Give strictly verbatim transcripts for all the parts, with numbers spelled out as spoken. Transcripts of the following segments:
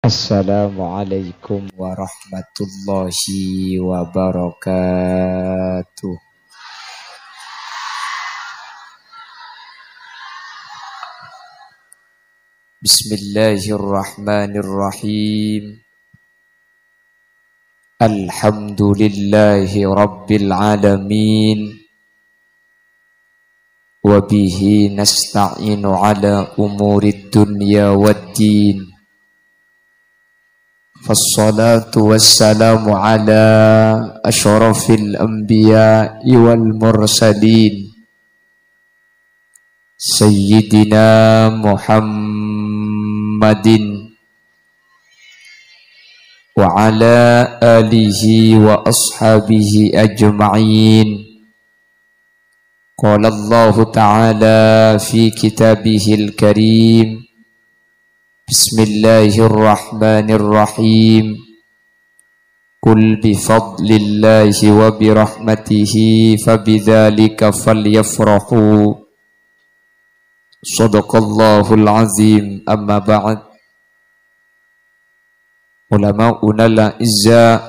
Assalamualaikum warahmatullahi wabarakatuh. Bismillahirrahmanirrahim. Alhamdulillahi rabbil alamin. Wa bihi nasta'inu ala umurid dunya waddin. Fassalatu wassalamu ala asyrafil anbiya'i wal mursalin, Sayyidina Muhammadin wa ala alihi wa ashabihi ajma'in. Qala Allahu ta'ala fi kitabihil karim, Bismillahirrahmanirrahim. Qul bi fadlillahi wa bi rahmatihi fa bidzalika falyafrahu. Shadaqallahul azim. Amma ba'd. Ulama'unal a'izza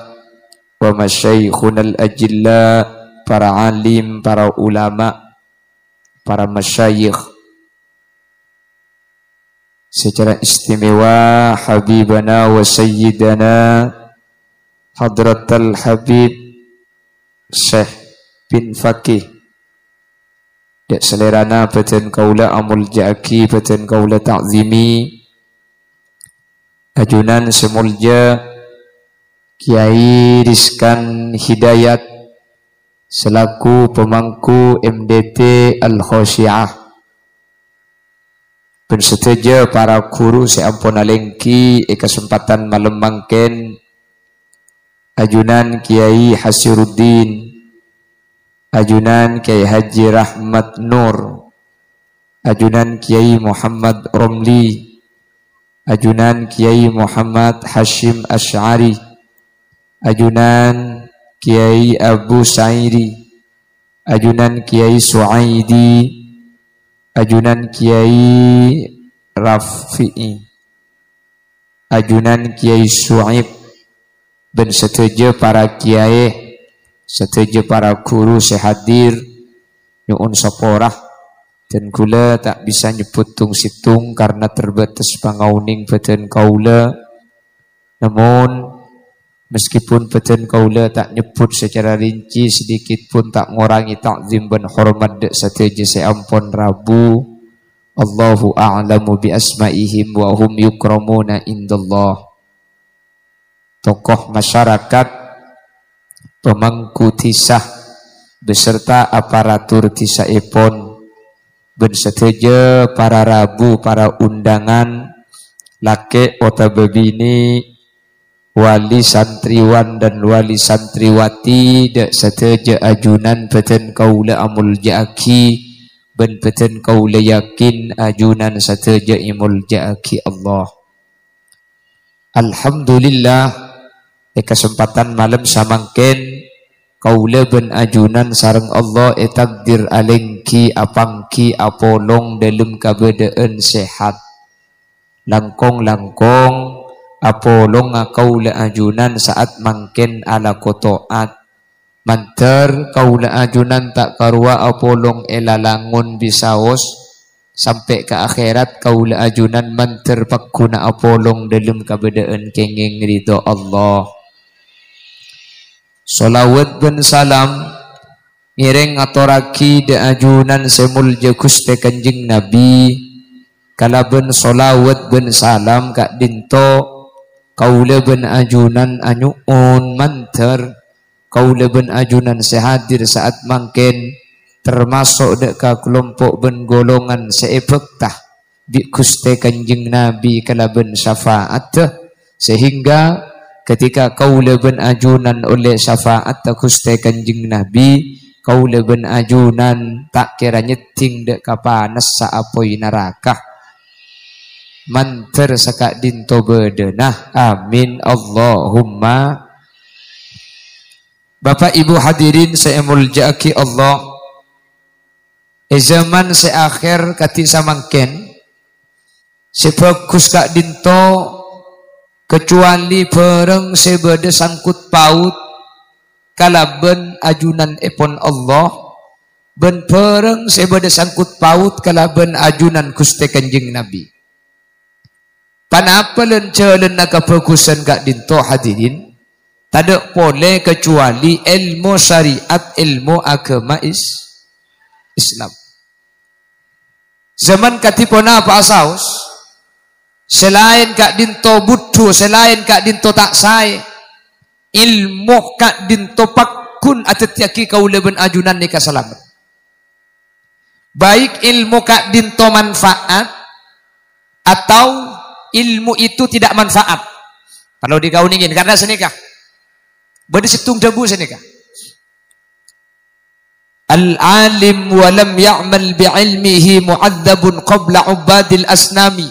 wa masyayikhunal ajilla, para alim, para ulama, para masyayikh. Secara istimewa Habibana wa Sayyidana Hadratal Habib Syekh bin Faqih. Dek salerana bhâdhân kaulâ amolja'aghi, bhâdhân kaulâ ta'zimi. Ajunan sè molja Kiai Rizkan Hidayat selaku pemangku M D T Al-Khosyiah. Bân sadhâjâ para ghuru sè ampon alèngghi è kasempadhân malem mangkèn, ajunan Kiai Hasiruddin, ajunan Kiai Haji Rahmat Nur, ajunan Kiai Muhammad Romli, ajunan Kiai Muhammad Hasyim Asy'ari, ajunan Kiai Abu Sairi, ajunan Kiai Suaidi, ajunan Kiai Rafi'i, ajunan Kiai Suaib, bân sadhâjâ para kiai, sadhâjâ para ghuru sè hadir, nyo'on sapora. Dan kaulâ ta' bisa nyebbhut tong-sèttong karena terbatas pangaonèng bhâdhân kaulâ. Namun, meskipun bhâdhân kaulâ ta' nyebbhut secara rinci, sedikit pun ta' ngorangè ta'zim bân hormat dâ' sadhâjâ sè ampon rabu. Allahu a'lamu bi asma'ihim wa hum yukramuna indallah. Tokoh masyarakat, pemangku dhisa, beserta aparatur dhisaèpon, bân sadhâjâ para rabu, para undangan, lakè' otabâ binè', wali santriwan dan wali santriwati, dâ' sadhâjâ ajunan bhâdhân kaulâ amolja'aghi, bân bhâdhân kaulâ yakin ajunan sadhâjâ èmolja'aghi Allah. Alhamdulillah, è kasempadhân malem samangkèn, kaulâ bân ajunan sareng Allah ètakdir alèngghi apangghi apolong dâlem kabâdâ'ân sehat. Langkong-langkong apolonga kaulâ ajunan sa'at mangkèn alako to'at. Mandhâr kaulâ ajunan ta' karowa apolong è lalangon bisaos, sampè' ka akhèrat kaulâ ajunan mandhâr pagghuna apolong dâlem kabâdâ'ân kèngèng ridho Allah. Sholawat bân salam ngèrèng ngatorraghi dâ' ajunan sè molja Ghustè Kanjeng Nabi, kalabân sholawat bân salam ka'dinto kaulâ bân ajunan anyo'on mandhâr kaulâ bân ajunan sè hadir sa'at mangkèn, termaso' dâ' ka kalompo' bân golongan sè èbhâkta bi' Ghustè Kanjeng Nabi kalabân syafa'atta, sehingga ketika kaulâ bân ajunan ollè syafa'atta Ghustè Kanjeng Nabi, kaulâ bân ajunan ta' kèra nyèddhing dâ' ka panassa apoy naraka. Mandhâr saka'dinto bâdâna. Amin, Allahumma. Bapak Ibu hadirin sè èmolja'aghi Allah, è zaman sè akhèr kadhi samangkèn, sè bhâghus ka'dinto kecuali bhârâng sè bâdâ sangkut paut kalabân ajunanèpon Allah, bân bhârâng sè bâdâ sangkut paut kalabân ajunan Ghustè Kanjeng Nabi. Ponapa lan-jhâlânna kabhâghusân ka'dinto, hadirin? Tadâ' polè kecuali èlmo syariat, èlmo aghâma is-, Islam. Zaman kadhi ponapa asaos? Sè laèn ka'dinto budhu, sè laèn ka'dinto ta' saè. Èlmo ka'dinto pagghun adhâddhiyâghi kaulâ bân ajunan nèka salamet. Baik èlmo ka'dinto manfaat atau ilmu itu tidak manfaat. Parlo dikaonèngè, karna sanèka. Bâdâ sèttong dhâbu sanèka. "Al-alim wa lam ya'mal bi ilmihi mu'adzabun qabla ubadil asnami."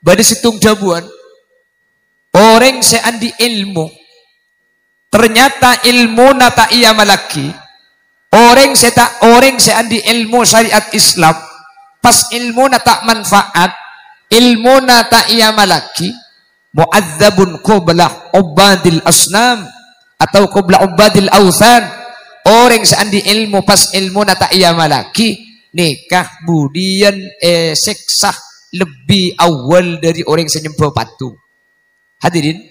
Bâdâ sèttong dhâbuwân, orèng sè andi' èlmo, ternyata èlmona ta' èamallaghi, orèng sè ta', orèng sè andi' èlmo syariat Islam, pas èlmona ta' manfaat, èlmona ta' èamallaghi, mu'adzabun qabla ubadil asnam atau qabla ubadil authan. Orèng sè andi' èlmo pas èlmona ta' èamallaghi, nèka budiyân èsèksa lebbi awwal dâri orèng sè nyembhâ patung. Hadirin,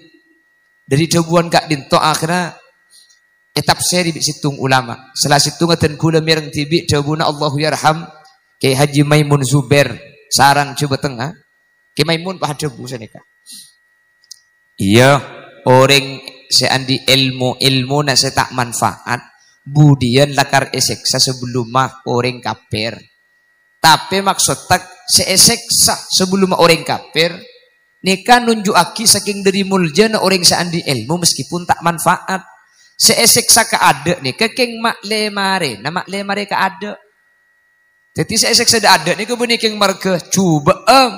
dâri dhâbuwân ka'dinto akhèrra ètafsèri bi' sèttong ulama. Sala sèttongnga dân kaulâ mèreng dhibi' dhâbuna Allahu yarham Kè Haji Maimun Zubair, Sarang, Jhâbâ Tengnga. Kè Maimun pas adhâbu sanèka. Iyâ, orèng sè andi' èlmo, èlmona sè ta' manfaat, budiyân lakar èsèksa sabellumma orèng kafir. Tapè maksodda sè èsèksa sabellumma orèng kafir, nèka nunju'aghi sakèng dâri moljâna orèng sè andi' èlmo meskipun ta' manfaat. Sè èsèksa kaadâ' nèka kèng ma'lè marèna, ma'lè marè kaadâ'. Dhâddhi sè èsèksa dâ'-adâ' nèka bânnè kèng marghâ jhubâ'ân.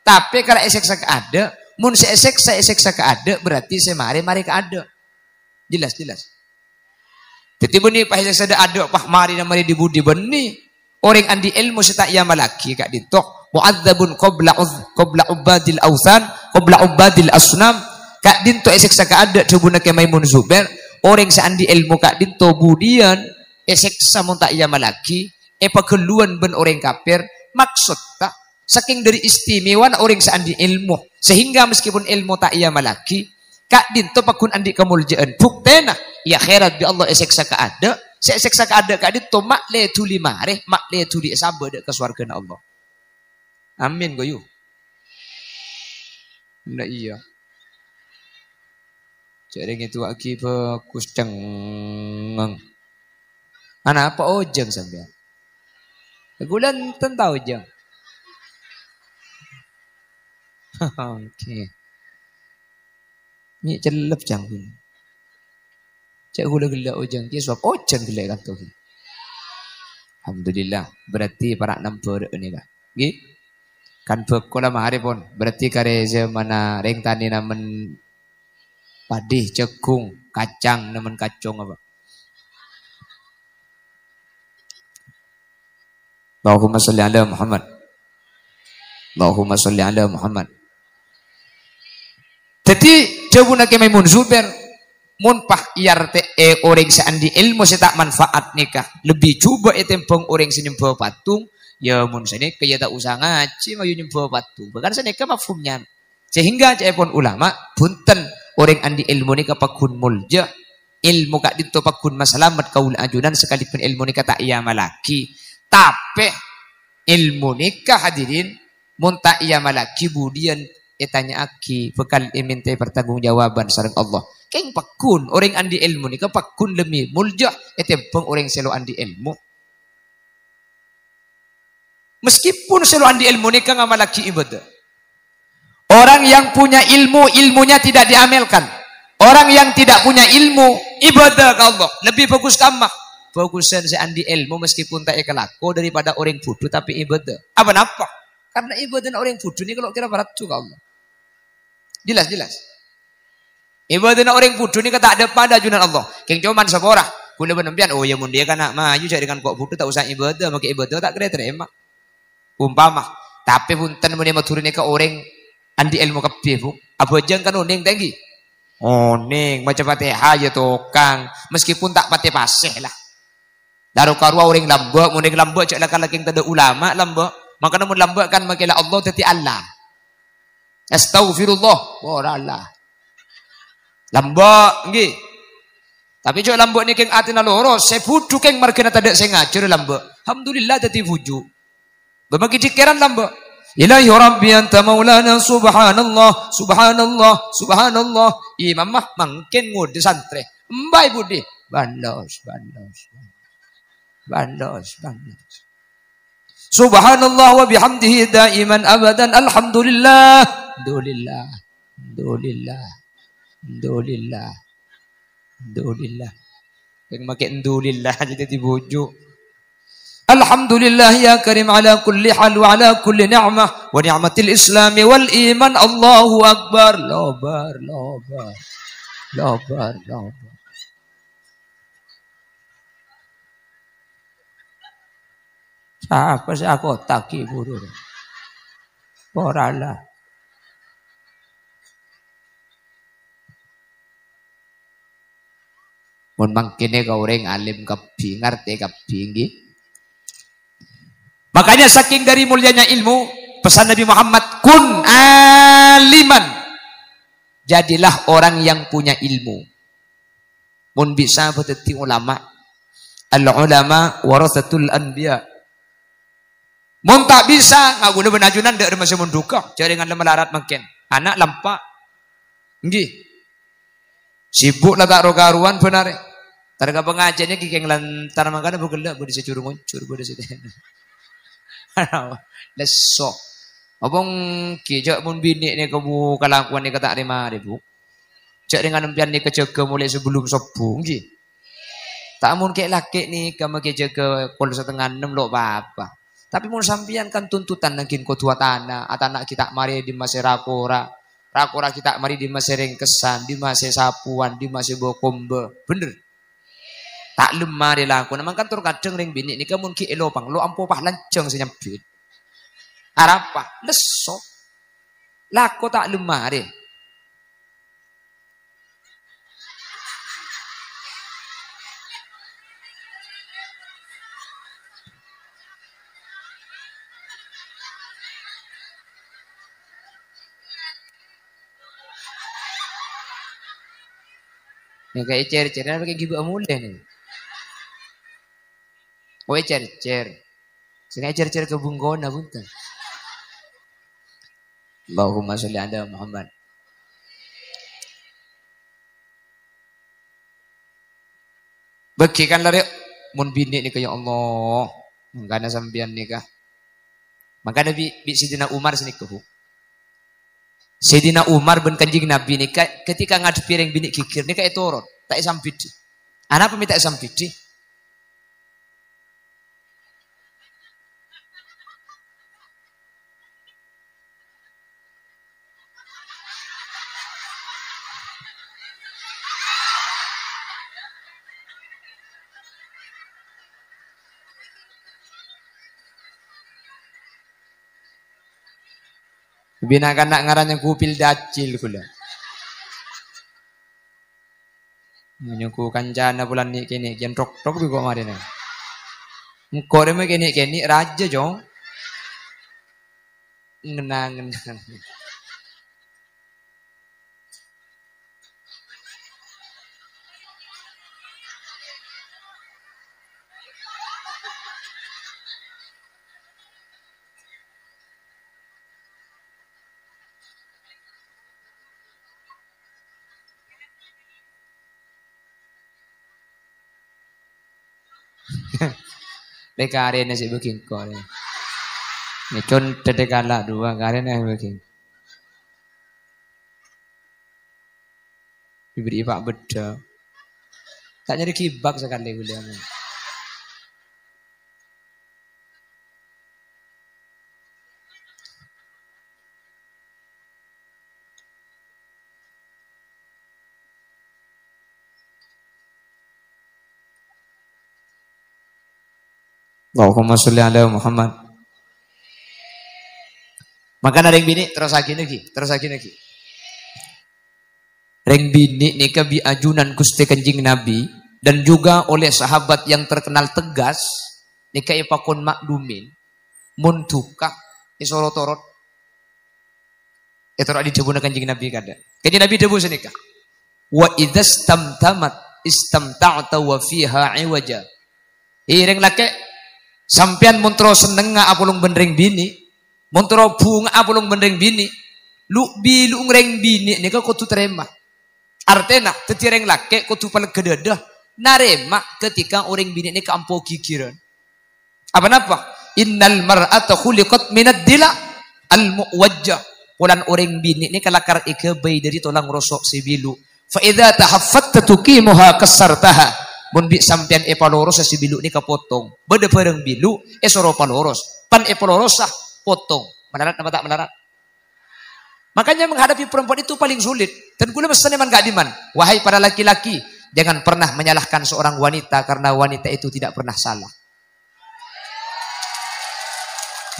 Tapè kala èsèksa kaadâ', mon sè èsèksa, èsèksa kaadâ', berarti sè marè, marè kaadâ'. Jelas, jelas. Dhâddhi bânnè pas èsèksa dâ'-adâ', pas marèna marè dhi-budhi bânnè. Orèng andi' èlmo sè ta' èamallaghi ka'dinto. Mu'adzabun qabla uz-, qabla ubadil authan, qabla ubadil asnam. Ka'dinto èsèksa kaadâ' dhâbuna Kè Maimun Zubair. Orèng sè andi' èlmo ka'dinto budiyân èsèksa mon ta' èamallaghi, èpaghâlluwân bân orèng kafir, maksodda, sakèng dâri istimewana orèng sè andi' èlmo, sehingga meskipun èlmo ta' èamallaghi, ka'dinto pagghun andi' kamoljâ'ân. Buktèna, è akhèrat bi' Allah èsèksa kaadâ', sè èsèksa kaadâ' ka'dinto ma'lè dhuli marè, ma'lè dhuli èsabâ dâ' ka sowarghâna Allah. Amin, ghu, yu. Nah, iyâ. Jhâ' rèng èdu'aaghi bhâghus cengngeng. Anapa ojhâng sampèyan? Kaulâ enten ta' ojhâng? Oke. Mè' cellep jhâng kaulâ. Jhâ' kaulâ ghellâ' ojhâng kèya sabâb ojhâng ghellâ' è kanto kèya. Alhamdulillah, berarti para' nambâ rè'na nèka. Ngghi? Kan bhâko la marè pon. Berarti karè zamanna rèng tanè namen padhi, jhâghung, kacang, namen kacong apa. Allahumma sholli ala Muhammad. Allahumma sholli ala Muhammad. Dhâddhi, dhâbuna Kè Maimun Zubair, mon pas èartè'è orèng sè andi' èlmo sè ta' manfaat nèka lebbi jhubâ' ètèmbhâng orèng sè nyembhâ patung, yâ mon sanèka yâ ta' osa ngajhi, mayu nyembhâ patung. Bahkan sanèka mafhumnya. Sehingga ca'èpon ulama, bhunten, orèng andi' èlmo nèka pagghun molja, èlmo ka'dinto pagghun masalamet kaulâ ajunan, sakalipun èlmo nèka ta' èamallaghi. Tapè èlmo nèka, hadirin, mon ta' èamallaghi, budiyân ètanya'aghi, bhâkal èmènta partanggungjawaban sareng Allah. Kèng pagghun, orèng andi' èlmo nèka pagghun lebbi molja ètèmbhâng orèng sè lo' andi' èlmo. Meskipun sè lo' andi' èlmo nèka ngamallaghi ibadah. Orang yang punya ilmu, ilmunya tidak diamalkan. Orang yang tidak punya ilmu, ibadah ka Allah. Lebbi bhâghus kamma. Bhâghusân sè andi' èlmo meskipun ta' èkalako daripada orèng budhu tapè ibadah. Apa napa? Karena ibadahna orèng budhu nèka lo' kèra paraddhu ka Allah. Jelas, jelas. Ibadahna orèng budhu nèka ta' dâpa' dâ' ajunan Allah. Kèng coma sapora. Kaulâ bân sampèyan, oh, yâ, mon dhiyâ kana' mayu, jhâ' rèng engko' budhu ta' osa ibadah, maskè ibadah ta' kèra ètarèma. Umpama, tapè bhunten, mon è Madhurâ nèka orèng andi' èlmo kabbhi, Bu. Abhâjâng kan onèng ta' ènggi? Onèng, maca Fatihah ya tokang, meskipun ta' patè pasè lah. Laro karowa orèng lambâ', mon orèng lambâ' jhâ' la-, kalakèng tadâ' ulama lambâ'. Mangkana mon lambâ' kan makè la Allah dhâddhi Allah. Astaghfirullah, ora Allah. Lambâ', ènggi. Tapè jhâ' lambâ' nèkèng atèna loro, sè budhu kèng marghâna tadâ' sè ngajhâr lambâ'. Alhamdulillah dhâddhi bhuju'. Bâ' maghi dhikèran lambâ'. Ilahi Rabbi anta maulana, subhanallah, subhanallah, subhanallah. Imamma mangkèn ngodâ santrè. Embaè budi. Bandos, bandos, bandos, bandos. Subhanallah wa bihamdihi daiman abadan. Alhamdulillah. Alhamdulillah. Alhamdulillah. Alhamdulillah. Alhamdulillah. Yang make alhamdulillah aja jadi bujuk. Alhamdulillah ya karim ala kulli hal wa ala kulli ni'mah wa ni'matil islami wal iman. Allahu Akbar. Lobar, lobar. Lobar, lobar. Sapa sè akota'aghi buru? Ora lah. Mon mangkèn ka orèng alim kabbhi, ngartè kabbhi, ngghi. Makanya saking dari mulianya ilmu, pesan Nabi Muhammad, "Kun aliman." Jadilah orang yang punya ilmu. Mon bisa padâddhi ulama. Al ulama warasatul anbiya. Mon ta' bisa, ngaghuna bân ajunan dâ' remma sè mondhughâ. Jhâ' rèng ngalem malarat mangkèn. Ana' lampa'. Ngghi. Sibuk la ta' ro-karowan bân arè. Tarèka pangajiân nèka kèng lantar mangkana bu ghellâ' bâdâ sè jhur-monjhur, bâdâ sè lesso. Apa ngghi jhâ' mon binè' nèka bu kalakowan nèka ta' rè-marè, Bu. Jhâ' rèng ngan sampèyan nèka jâgâ molaè sabellun sobbhu, ngghi. Ta' mon kè'-lakè' nèka makè jâgâ pokol satengnga ennem lo' pa-apa. Tapè mon sampèyan kan tuntutan nangghing kodhu atana', atana' ghi' ta' marè dimma sè ra-kora, ra-kora ghi' ta' marè dimma sè rèngkessan, dimma sè sapowan, dimma sè bâ-kombâ. Bhender? Ta' lem marè lakona. Mangkana tor kadhâng rèng binè' nèka mon ghi' èlopang, lo' ampo pa lanjhâng sè nyambit. Arapa? Lesso. Lako ta' lem marè. Nèka ècèr-cèr, nèka ghibâ molè nèka. Oh, ècèr-cèr. Sèngko' ècèr-cèr ka bungkona, bhunten. Allahumma sholli ala Muhammad. Bâgi kan larè, mon binè' nèka, ya Allah, mangkana sampèyan nèka. Mangkana bi', bi' Sayyidina Umar sanèka, Bu. Sayyidina Umar bân Kanjeng Nabi nèka ketika ngadhebbhi rèng binè' ghighir nèka ètoron, ta' èsambidhi. Anapa mè' ta' èsambidhi? Bina kana' ngaranna Gupil Dacil kaulâ. Nyongghu kancana polana nè'-kènè' kèn tok-tok bi' ko' marèna. Engko' rèya ma' kènè'-kènè' rajâ, Jong. Ngenang-ngenang. Lè karèna sè bâgi engko' rè. Nè con tèdè kala dua karèna bâgi. Diberi Pak Bedda. Ta' nyarè ghibâ sakalè kaulâ. Allahumma sholli ala Muhammad. Mangkana rèng binè', terrosaghi nèka, terrosaghi nèka. Rèng binè' nèka bi' ajunan Ghustè Kanjeng Nabi dan juga oleh sahabat yang terkenal tegas, nèka èpakon maklumin, mon duka, èsoro torot. Ètoro' adhi dhâbuna Kanjeng Nabi kadhâ'. Kanjeng Nabi dhâbu sanèka, "Wa idza istamtamat istamta'ta wa fiha iwaja." È, rèng lakè', sampèyan mon terro sennengnga apolong bân rèng binè', mon terro bhunga'a apolong bân rèng binè', lu-, bilu'eng rèng binè' nèka kodhu tarèma. Artèna, dhâddhi rèng lakè' kodhu palega dhâdhâ, narèma ketika orèng binè' nèka ampo ghighirân. Apa napa? "Innal mar'ata khuliqat minad dila' al muwajjah." Polana orèng binè' nèka lakar èghâbây dhâri tolang roso' sè bilu'. "Fa idza tahaffatta tuqimuha kassartaha." Mon bi' sampèyan èpalorosa sè bilu' nèka potong. Bâdâ bhârâng bilu', èsoro paloros. Pan èpalorosa, potong. Malarat napa ta' malarat? Makanya menghadapi perempuan itu paling sulit. Dan kaulâ messèna man ka'dimman, wahai para laki-laki, jangan pernah menyalahkan seorang wanita karena wanita itu tidak pernah salah.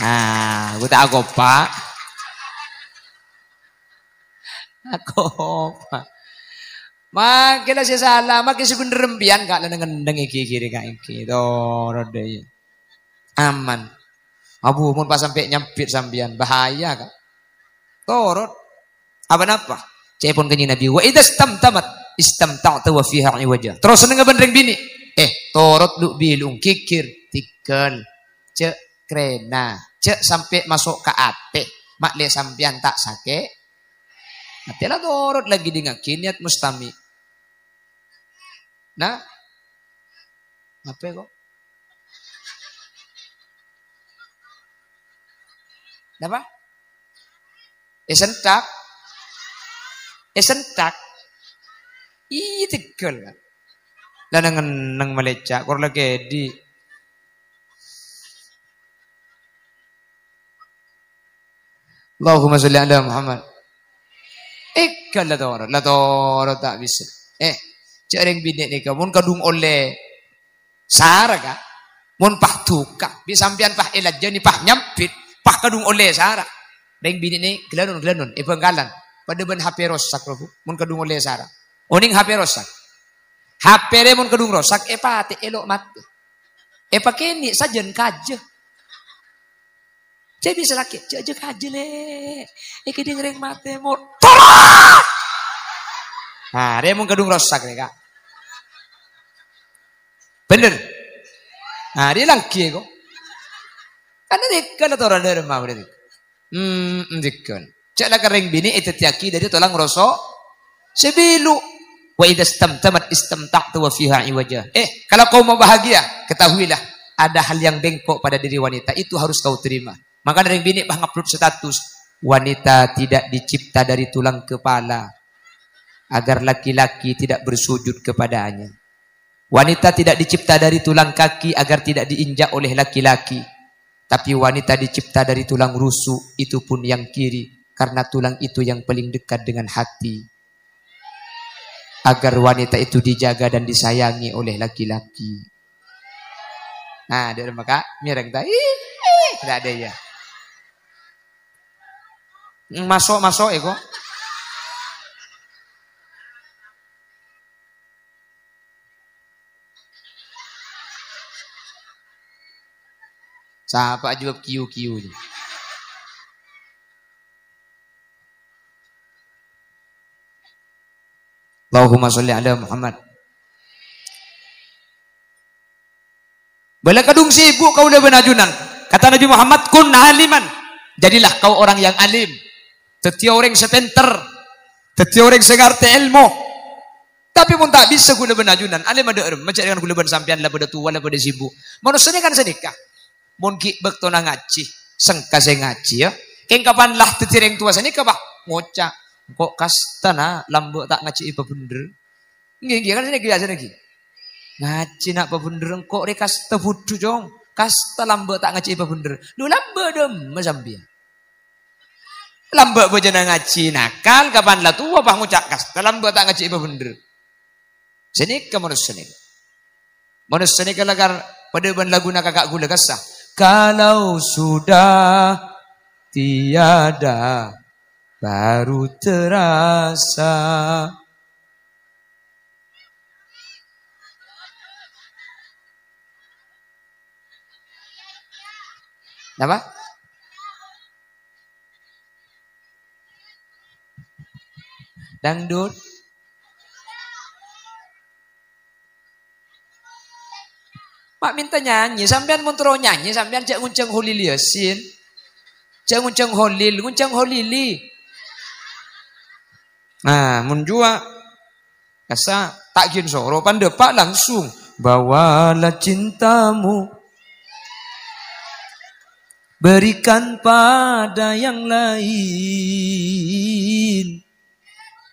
Nah, ghu ta' akopa. Akopa. Make la sè sala, make sè bhendher empiyan, Ka', la neng-enneng iki, kiri, Ka', iki. Torot dhâ, iyâ. Aman. Abu, mon pas sampè' nyambit sampèyan, bahaya, Ka'. Torot. Apa napa? Ca'èpon Kanjeng Nabi, "Wa idza istamtamat istamta'ta wa fiha iwaja." Terros sennengnga bân rèng binè'. Eh, torot lu-, bilu'eng, ghighir, tèghâl. Jhâ' krèna. Jhâ' sampè' maso' ka atè. Ma' lè sampèyan ta' sakè'. Atè la torot lagi dingngaghi niat mustami'. Nah. Apa kok? Napa? Èsenthak. Èsenthak. Iyâ, tèghâl. La neng-enneng malèca', kor la kèdhi'. Allahumma sholli ala Muhammad. Èghâl la torot, la torot ta' bisa. Eh, jhâ' rèng binè' nèka, mon kadhung ollè sara, Ka'. Mon pas duka, bi' sampèyan pas èlajâni, pas nyambit, pas kadhung ollè sara. Rèng binè' nè ghâlânon-ghâlânon, è Bhângkalan. Padâ bân H P rosak, lho, Bu. Mon kadhung ollè sara. Onèng H P rosak. H P rè mon kadhung rosak, èpatè, èlo' matè. Èpakènè' sajân kajâ. Jhâ' bisa lakè', jhâ', jhâ' kajâ, Lè'. Èkèdhing rèng matè motor. Nah, rè mon kadhung rosak, rè, Ka'. Bhender. Nah, rè langghiyâ, kok. Kan rèka la torot dhâremma, berarti. Hmm, ndikon. Jhâ' la ka rèng binè' èdhâddhiyâghi dhâri tolang roso' sè bilu'. "Wa idza istamtamat istamta'ta wa fiha iwaja." Eh, kalau kau mau bahagia, ketahuilah ada hal yang bengkok pada diri wanita, itu harus kau terima. Maka rèng binè' pas ngupload status, "Wanita tidak dicipta dari tulang kepala agar laki-laki tidak bersujud kepadanya." Wanita tidak dicipta dari tulang kaki agar tidak diinjak oleh laki-laki. Tapi wanita dicipta dari tulang rusuk, itu pun yang kiri, karena tulang itu yang paling dekat dengan hati. Agar wanita itu dijaga dan disayangi oleh laki-laki. Nah, dhâremma, Ka', mèreng ta'? Ih, tidak ada ya. Maso'-maso' è, kok. Sapa ajâwâb kiyu-kiyu? Allahumma sholli ala Muhammad. Bâlâ kadhung sibuk kaulâ bân ajunan. Kata Nabi Muhammad, "Kun aliman." Jadilah kau orang yang alim. Dhâddhi orèng sè pènter. Dhâddhi orèng sè ngartè èlmo. Tapè mon ta' bisa kaulâ bân ajunan, alim adhâ' remma jhâ' rèng kaulâ bân sampèyan la padâ towa, la padâ sibuk. Manossa nèka kan sanèka. Mon ghi' bâktona ngajhi, sengka sè ngajhi, ya. Kèng kapan la dhâddhi rèng towa sanèka, Pak? Ngoca', "Engko' kastana lambâ' ta' ngajhi'i pabhendher." Ngghi, ngghi, kan sanèka biyasana ngghi. "Ngajhi na' pabhendher, engko' rè kasta budhu, Cong. Kasta lambâ' ta' ngajhi'i pabhendher." Lu lambâ' dhâmma sampèyan? Lambâ' bâjâna ngajhi nakal, kapan la towa pas ngoca' kasta lambâ' ta' ngajhi'i pabhendher. Sanèka manossa nèka. Manossa nèka lakar padâ bân laguna kaka' ghulâ kassa. Kalau sudah tiada, baru terasa. Napa? Dangdut. Mak minta nyanyi, sampèyan mon terro nyanyi, sampèyan jhâ' ngonjhâng Kholil Yasin. Jhâ' ngonjhâng Kholil, ngonjhâng Kholili. Nah, mon jhuwa' kassa' ta' ghin soro, pandhâpa' langsung. Bawalah cintamu, berikan pada yang lain.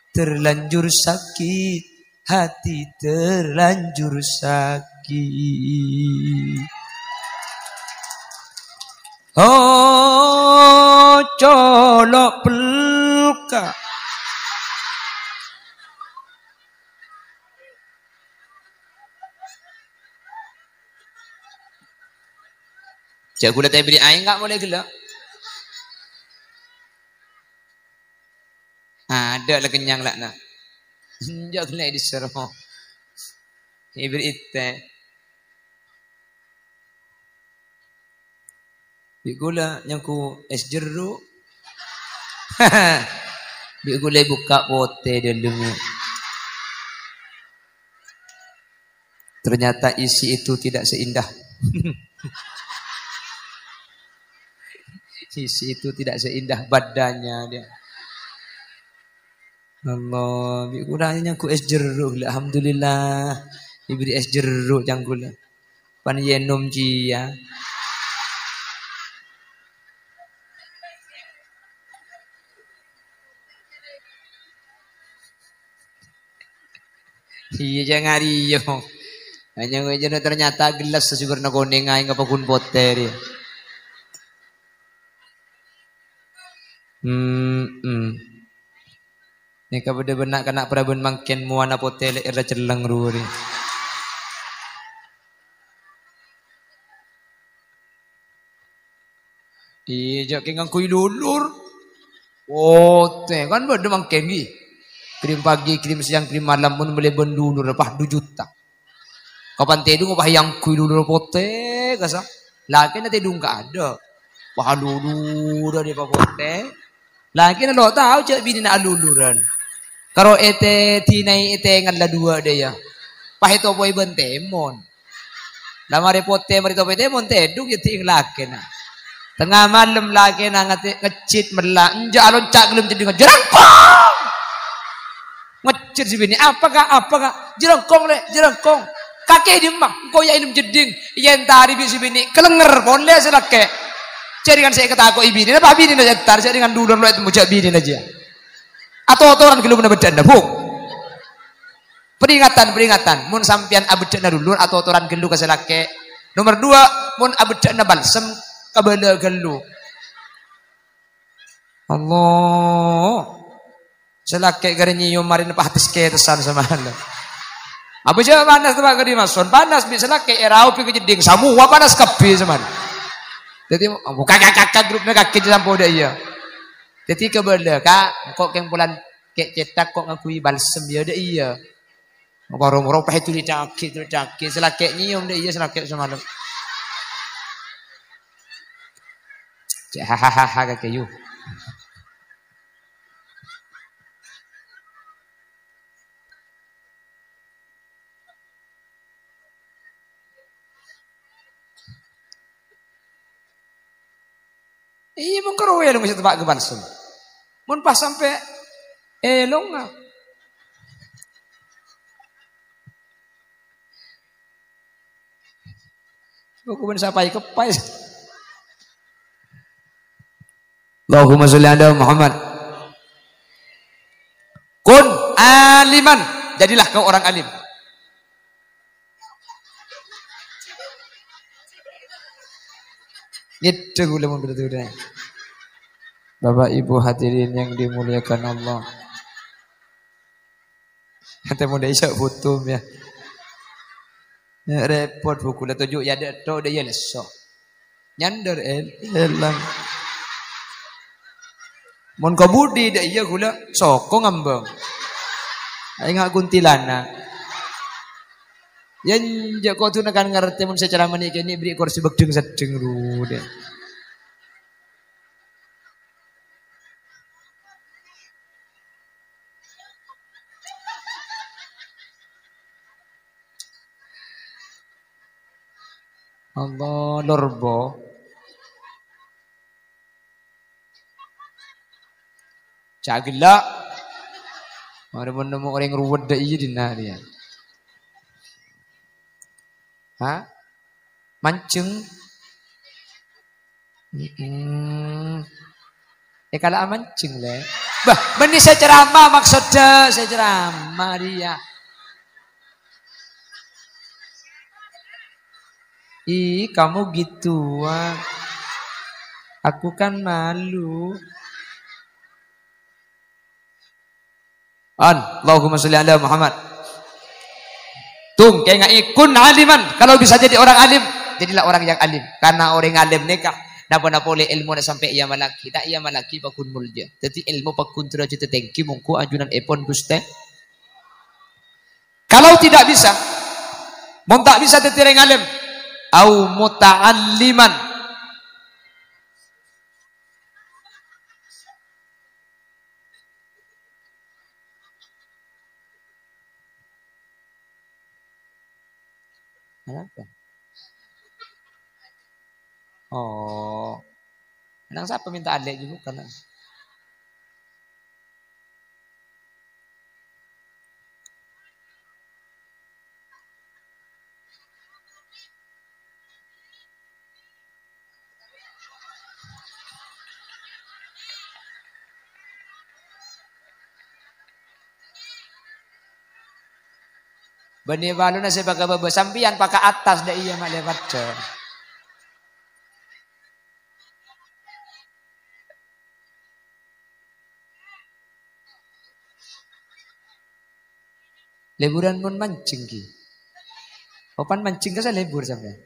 Terlanjur sakit hati, terlanjur sakit. Oh, colo' pelka. Jhâ' ghulâ ta' èberri' aèng, Ka', molaè ghellâ'. Adâ' la kennyang la'na. Enjâ' ghellâ' èdhissèro. Èberri' tè. Bi' ghulâ nyangghu es jeruk. Bi' ghulâ bukka' potè dâlem. Ternyata isi itu tidak seindah. Isi itu tidak seindah badannya dia. Allah, bi' ghulâ nyangghu es jeruk, alhamdulillah. Èberri' es jeruk ca'na ghulâ. Pan ènom jiyâ. Iyâ, jhâ' ngariyo. Hanya ngejeno ternyata gelas sè warna konèng aèng apa ghun potè rèya. Hmm, hmm. Nèka bâdâ bân na'-kana' parabân mangkèn mowana potè lè' èrra celleng rowa rè. Iyâ, jhâ' kè ngangghuy lulur. Potè, kan bâdâ mangkèn, ghi. Krim pagi, krim siang, krim malam, mon mellè bân lulur, apa du juta. Kapan tèdung, apa èyangghuy lulur potè, kassa'. Lakèna tèdung kaadâ'. Apa lulur, apa potè. Lakèna lo' tao jhâ' binèna aluluran. Karo ètè dinaè ètè ngalla duwâ' dâ' iyâ. Pas ètopoè bân tèmon. La marè potè, marè topoè tèmon, tèdung iyâ dhi'eng lakèna. Tengnga malem lakèna ngate-, ngejjhit mella', enjâ' alonca' ghellem jeddhing, "Jerengkong!" Ngejjhit sè binè', "Apa, Ka'? Apa, Ka'?" "Jerengkong, Lè', jerengkong." "Kakè dimma?" "Engko' iyâ è ghellem jeddhing." Èyèntarè bi' sè binè', kalenger polè sè lakè'. Jhâ' rèng sè èkatako'è binèna, apa binèna sè èntar, jhâ' rèng dulur lo' ètemmo jhâ' binèna jiyâ. Atotoran ghâllu mon abheddhâ'âna, Bu. Peringatan, peringatan. Mon sampèyan abheddhâ'âna dulur, atotoran ghâllu ka sè lakè'. Nomer dua, mon abheddhâ'âna balsem, kabâlâ ghâllu. Allah. Sè lakè' karè nyèyom marèna pas tes-ketesan samalem. Apa jhâ' panas, Pak, kadhi mason? Panas, bi' sè lakè' èraobi ka jeddhing, samowa panas kabbhi samalem. Dhâddhi, buka kakak grupna kakè sampo dâ' iyâ. Dhâddhi kabâlâ, Ka', engko' kèng polana kè' cètak ko' ngangghuy balsem, yâ, dâ' iyâ. Moro-moro pas ètolèdhâghi, tolèdhâghi, sè lakè' nyèyom dâ' iyâ sè lakè' samalem. Cè' hahaha kakè, yu. Iyâ, mon karo èlong sè teppa' ka balsem. Mon pas sampè' èlongnga. Buku pun sapai kepai. Allahumma sholli ala Muhammad. Kun aliman, jadilah kau orang alim. Gitu, ghulâ mon berarti udah. Bapak Ibu hadirin yang dimuliakan Allah. Ente mau dai sak foto ya. Ya, repot buku la tuju ya dek tok dek ya lesso. Nyandar el elang. Mon ka budi dek iya gula soko ngambang. Ai ngak kuntilanak. Ya njak kodu nekan ngerti mon secara meniki ini beri kursi begdeng sedeng ru dek. Allah, lorbo. Cagella. Mare mon nemmo orèng ruwet dâ' iyâ dinna' rèya. Ha? Manjeng? Mm-mm. Eh, kala manjeng, Le. Bah, bânnè sè ceramah maksodda, sè ceramah rèya. Ih, kamu gitu, ah. Aku kan malu. An, Allahumma sholli ala Muhammad. Tung, kaènga'è, kun aliman. Kalau bisa jadi orang alim, jadilah orang yang alim. Karena orang alim nèka, napa-napa polè èlmona sampè' èamallaghi. Ta' èamallaghi paggun molja. Dhâddhi èlmo paggun derajat tèngghi mongghu ajunanèpon Ghustè. Kalau tidak bisa, mon ta' bisa dhâddhi rèng alim, au muta'alliman. Kenapa? Oh. Nang sapa minta alè' juga kan? Bânnè bâluna sè bâka bâbâ sampèyan paka attas dâ' iyâ ma' lèbât jhâ. Liburan pon manjeng, Ki. Opan manjeng ka sa libur sampèyan?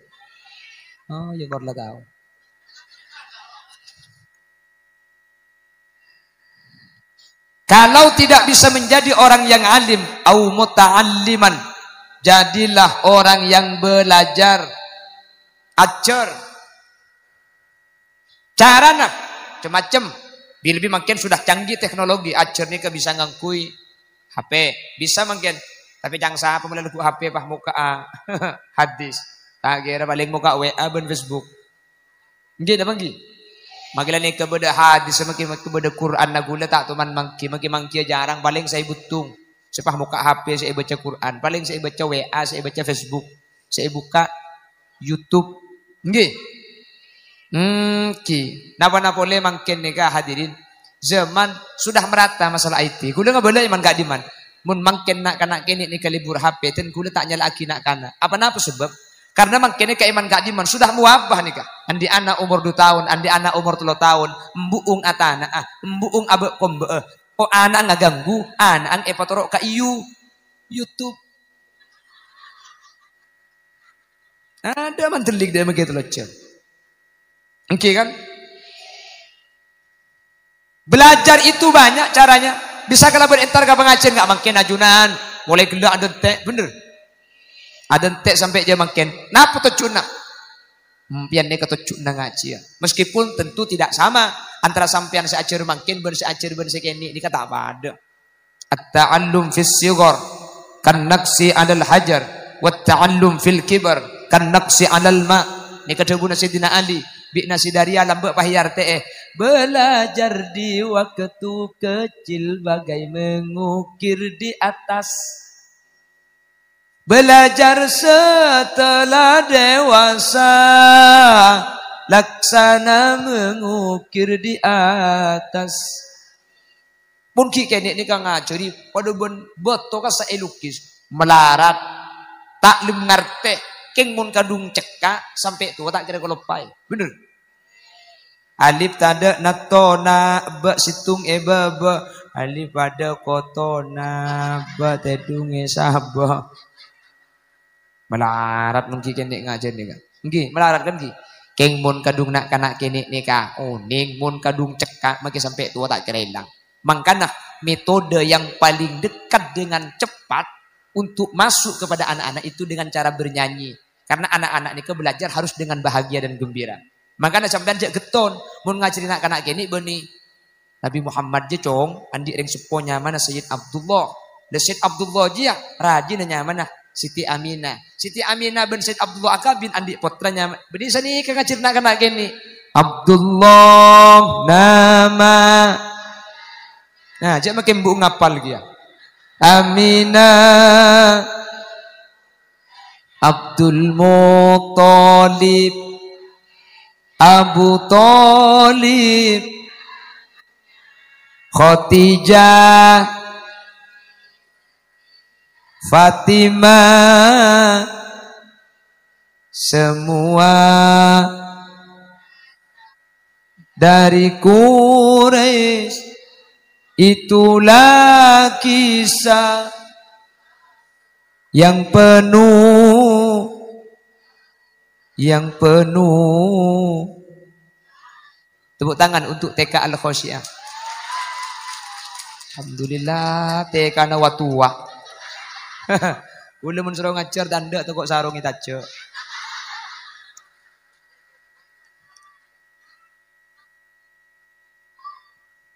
Oh, ya, kor la tao. Kalau tidak bisa menjadi orang yang alim, au muta'alliman, jadilah orang yang belajar, ajar. Carana macem-macem. Bi-, lebih mangkèn sudah canggih teknologi. Ajar nèka bisa ngangghuy H P. Bisa mangkèn. Tapè ca'na sapa molaè lagghu' H P pas mokka'a hadis. Ta' kèra palèng mokka' W A bân Facebook. Ènggi, napa ènggi? Mangkèn la nèka bâdâ hadis, mangkèn, mangkèn bâdâ Qur'an, na ghulâ ta' toman mangghi, mangkèn mangghi jarang, palèng sè èbuttung. Sè pas mokka' H P sè èbâca Qur'an, palèng sè èbâca W A, sè èbâca Facebook. Sè èbukka' YouTube. Ènggi? Ènggi. Napa-napa polè mangkèn nèka, hadirin? Zaman sudah merata masalah I T. Ghulâ ngabâlâ è man ka'dimman. Mon mangkèn na'-kana' kènè' nèka libur H P, ten ghulâ ta' nyala'aghi na'-kana'. Apa napa sabâb? Karena mangkèn nèka è man ka'dimman sudah mowabah nèka. Andi' ana' omor du taon, andi' ana' omor tello taon, embu'ung atana'a, embu'ung abâ' kombâ'â. Ko' ana'na ngaganggu, ana'na èpatoro' ka iyu-, YouTube. Adâ' mandhelling dâ' mangkèn tello jam. Ènggi kan? Belajar itu banyak caranya. Bisa kalabân entar ka pangajiân, nggak mangkèn ajunan. Molaè ghellâ' adântè', bhender. Adântè' sampè' jhâ' mangkèn. Napa tojjhuna? Sampèyan nèka tojjhuna ngajhiyâ. Meskipun tentu tidak sama antara sampèyan sè ajhâr mangkèn bân sè ajhâr bân sè kènè' nèka ta' padâ. At-ta'allum fis sighar kan naqsi 'alal hajar, wat ta'allum fil kibar kan naqsi 'alal ma'. Nèka dhâbuna Sayyidina Ali, bi' Nasidariya lambâ' pahèyar te'è. Belajar di waktu kecil bagai mengukir di atas. Belajar setelah dewasa, laksana mengukir di atas. Mon ghi' kènè' nèka ngajhâri padâ bân bâto kassa' èlukis, malarat, ta' lem ngartè, kèng mon kadhung cekka' sampè' towa ta' kèra kaloppaè. Bhender? Alif tadâ' natto na', bâ' sèttong è bâbâ. Alif padâ koto na', bâ' tèdhung è sabâ. Malarat mon ghi' kènè' ngajhâri nèka. Ènggi, malarat kan ghi'? Kèng mon kadhung na'-kana' kènè' nèka, onèng mon kadhung cekka' makè sampè' towa ta' kèra èlang. Mangkana metode yang paling dekat dengan cepat untuk masuk kepada anak-anak itu dengan cara bernyanyi. Karena anak-anak nèka belajar harus dengan bahagia dan gembira. Mangkana sampèyan jhâ' ghetton, mon ngajhâri na'-kana' kènè' bânnè Nabi Muhammad jiyâ, Cong, andi' rèng seppo nyamana Sayyid Abdullah. Lha Sayyid Abdullah jiyâ rajina nyamana Siti Aminah. Siti Aminah bân Said Abdullah Akabin andi' pottrana. Bânnè sanèka ngajhâr na'-kana' kènè'. Abdullah nama. Nah, jhâ' makè embu' ngapal kèya. Aminah. Abdul Muttalib. Abu Thalib. Khadijah. Fatimah, semua dari Quraisy, itulah kisah yang penuh, yang penuh Tepuk tangan untuk T K Al-Khosyiah. Alhamdulillah, T K-na wa towa. Kaulâ mon soro ngajhâr, ta' endâ' tako' sarong ètajâ'.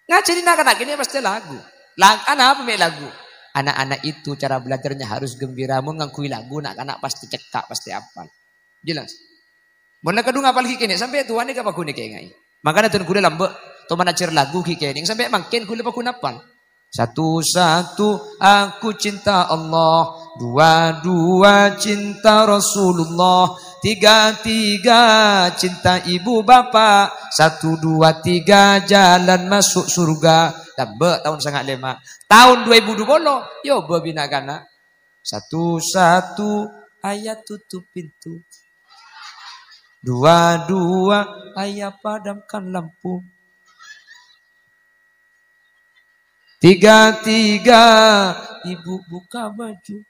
Ngajhâri na'-kana' kènè' pastè lagu. Lag-, anapa mè' lagu? Anak-anak itu cara belajarnya harus gembira. Mon ngangghuy lagu, na'-kana' pastè cekka', pastè apal. Jelas? Mon la kadhung apal ghi' kènè', sampè' towa nèka paggun èkaènga'è. Mangkana dhân kaulâ lambâ', toman ajhâr lagu ghi' kènè', sampè' mangkèn kaulâ paggun apal. Satu-satu aku cinta Allah, dua-dua cinta Rasulullah, tiga-tiga cinta ibu bapak, satu, dua, tiga jalan masuk surga. Lambâ' taon sanga' lèma'. Taon duwâ èbu duwâ polo, èobâ bi' na'-kana'. Satu-satu ayah tutup pintu. Dua-dua ayah padamkan lampu. Tiga-tiga ibu buka baju.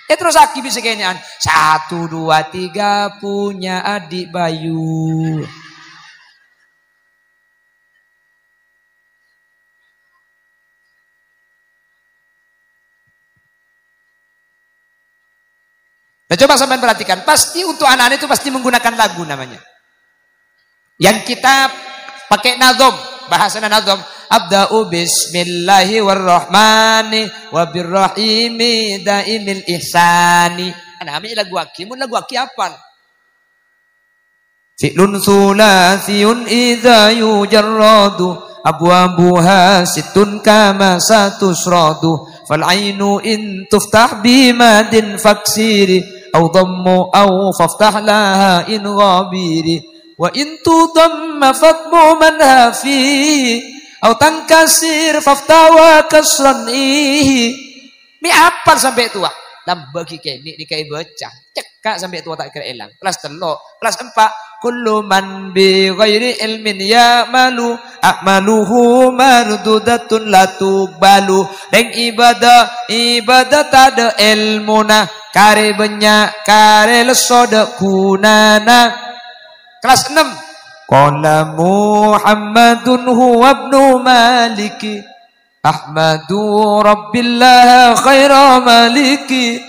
Eh, terros aghi bisa kènè'an. Satu, dua, tiga punya adik bayu. Nah, coba sampean perhatikan, pasti untuk anak-anak itu pasti menggunakan lagu namanya. Yang kita pakai nazom, bahasana nazom, abda'u bismillahi warrahmani wabirrahimi daimil ihsani. Ana' mè' lagu aghi, mon lagu aghi apal. Fi'lun thulathiyun idza yujarradu abwabuha sittun kama satusradu. Fal ainu in tuftah bimadin faksiri, au dhammu au faftah laha in ghabiri. Wa in tudhamma fadhmu manha fihi, au tankasir faftah wa kasran ihi. Mè' apal sampè' towa. Lambâ' ghi' kènè' nèka èbâca. Cekka' sampè' towa ta' kèra èlang. Kelas tello', kelas empa'. Kullu man bi ghairi ilmin ya'malu, a'maluhu mardudatun la tuqbalu. Rèng ibadah, ibadah tadâ' èlmona. Karè bânnya', karè lesso dâ' ghunana. Kelas ennem. Qala Muhammadun huwa ibnu Maliki. Ahmadu Rabbillaha khaira maliki,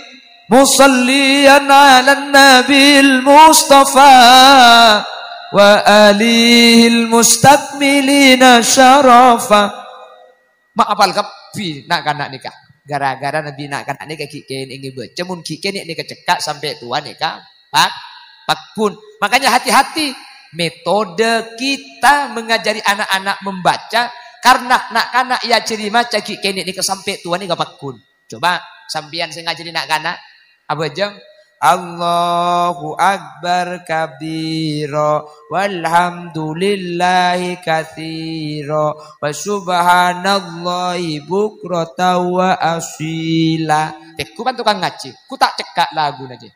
musalliyan 'alan nabil mustafa, wa alihil mustakmilina syarafa. Ma' apal kabbhi na'-kana' nèka. Gara-gara nabi na'-kana' nèka ghi' kènè' ngèbâca, mon ghi' kènè' nèka cekka' sampè' towa nèka. Pak, paggun. Makanya hati-hati metode kita mengajari anak-anak membaca, karena na'-kana' èajhâri maca ghi' kènè' nèka sampè' towa nèka paggun. Coba sampèyan sè ngajhâri na'-kana', abhâjâng, "Allahu Akbar kabira, walhamdulillahi katsira, wa subhanallahi bukratan wa asila." Tèngghu kan tokang ngajhi, ghu ta' cekka' laguna, jâ.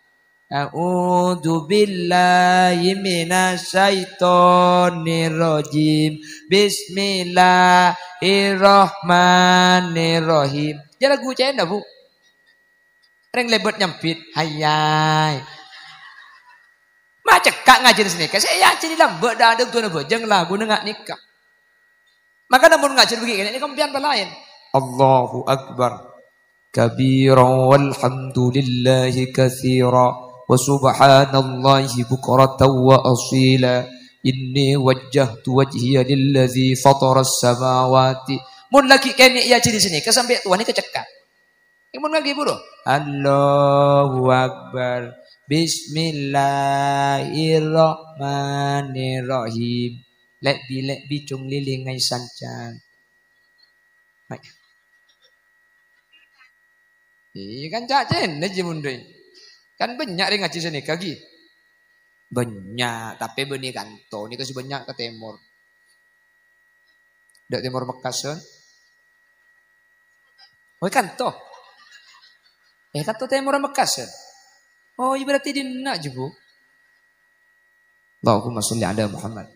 A'udzubillahi minasyaitonirrajim. Bismillahirrahmanirrahim. Jâ lagu cèna, Bu. Rèng lèbât nyambit, "Hayyai." Ma' cekka' ngajhâri sanèka. Sè èajhâri lambâ' dâ' adâ' duwâna bhâjâng laguna nga' nèka. Maka mon ngajhâr bâgi kènè' nèka sampèyan palaèn. Allahu Akbar kabira walhamdulillahi katsira wa subhanallahi bukratan wa asila. Inni wajjahtu wajhiya lilladzi fataras samawati. Mon la ghi' kènè' èajhâri sanèka sampè' towa nèka cekka'. Mon ngaghi buru. Allahu Akbar. Bismillahirrahmanirrahim. Lè'-bilè' bicong lèlèngnga è sancang. Hai. Iyâ kan ca' cènè jiyâ mondhâi. Kan bânnya' rèng ngajhi sanèka ghi. Bânnya', tapè bânnè kanto. Nèka sè bânnya' ka tèmor. Dâ' tèmor Mekkasân. Oh, kanto. Eh, kanto tèmor Mekkasân. Oh, iyâ berarti dinna' jiyâ, Bu. Allahumma sholli ala Muhammad.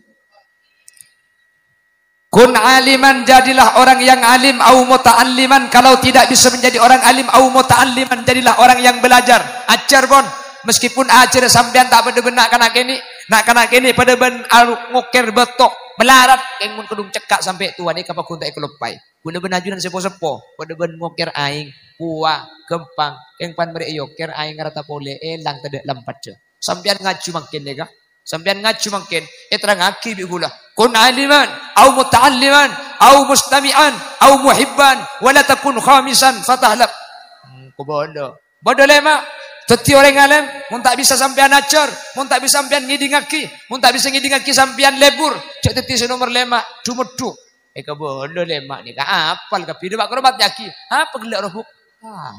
Kun aliman, jadilah orang yang alim, au muta'alliman, kalau tidak bisa menjadi orang alim, au muta'alliman, jadilah orang yang belajar. Ajhâr, pon. Meskipun ajhâr sampèyan ta' padâ bân na'-kana' kènè', na'-kana' kènè' padâ bân aru-, ngokèr bâto, malarat, kèng mon kodhung cekka' sampè' towa nèka paggun ta' èkaloppaè. Kaulâ bân ajunan seppo-seppo, padâ bân ngokèr aèng, powa, ghâmpang, kèng pan marè èokèr aèng arata polè, èlang tadâ' lampajjhâ. Sampèyan ngajhi mangkèn nèka. Sampèyan ngajhi mangkèn, èterrangngaghi bi' kaulâ. Kun aliman, au muta'alliman, au mustami'an, au muhibban, wa la takun khamisan fatahlak. Hmm, kobâlâ. Bâdâ lèma'. Dhâddhi orèng alèm, mon ta' bisa sampèyan ajhâr, mon ta' bisa sampèyan ngèdingngaghi, mon ta' bisa ngèdingngaghi sampèyan lebur, jhâ' dhâddhi sè nomer lèma', dhumedhu. Èkabâlâ lèma' nèka, apal kabbhi, dâpa' karo matèyaghi. Apa ghellâ' roh, Bu'? Ah.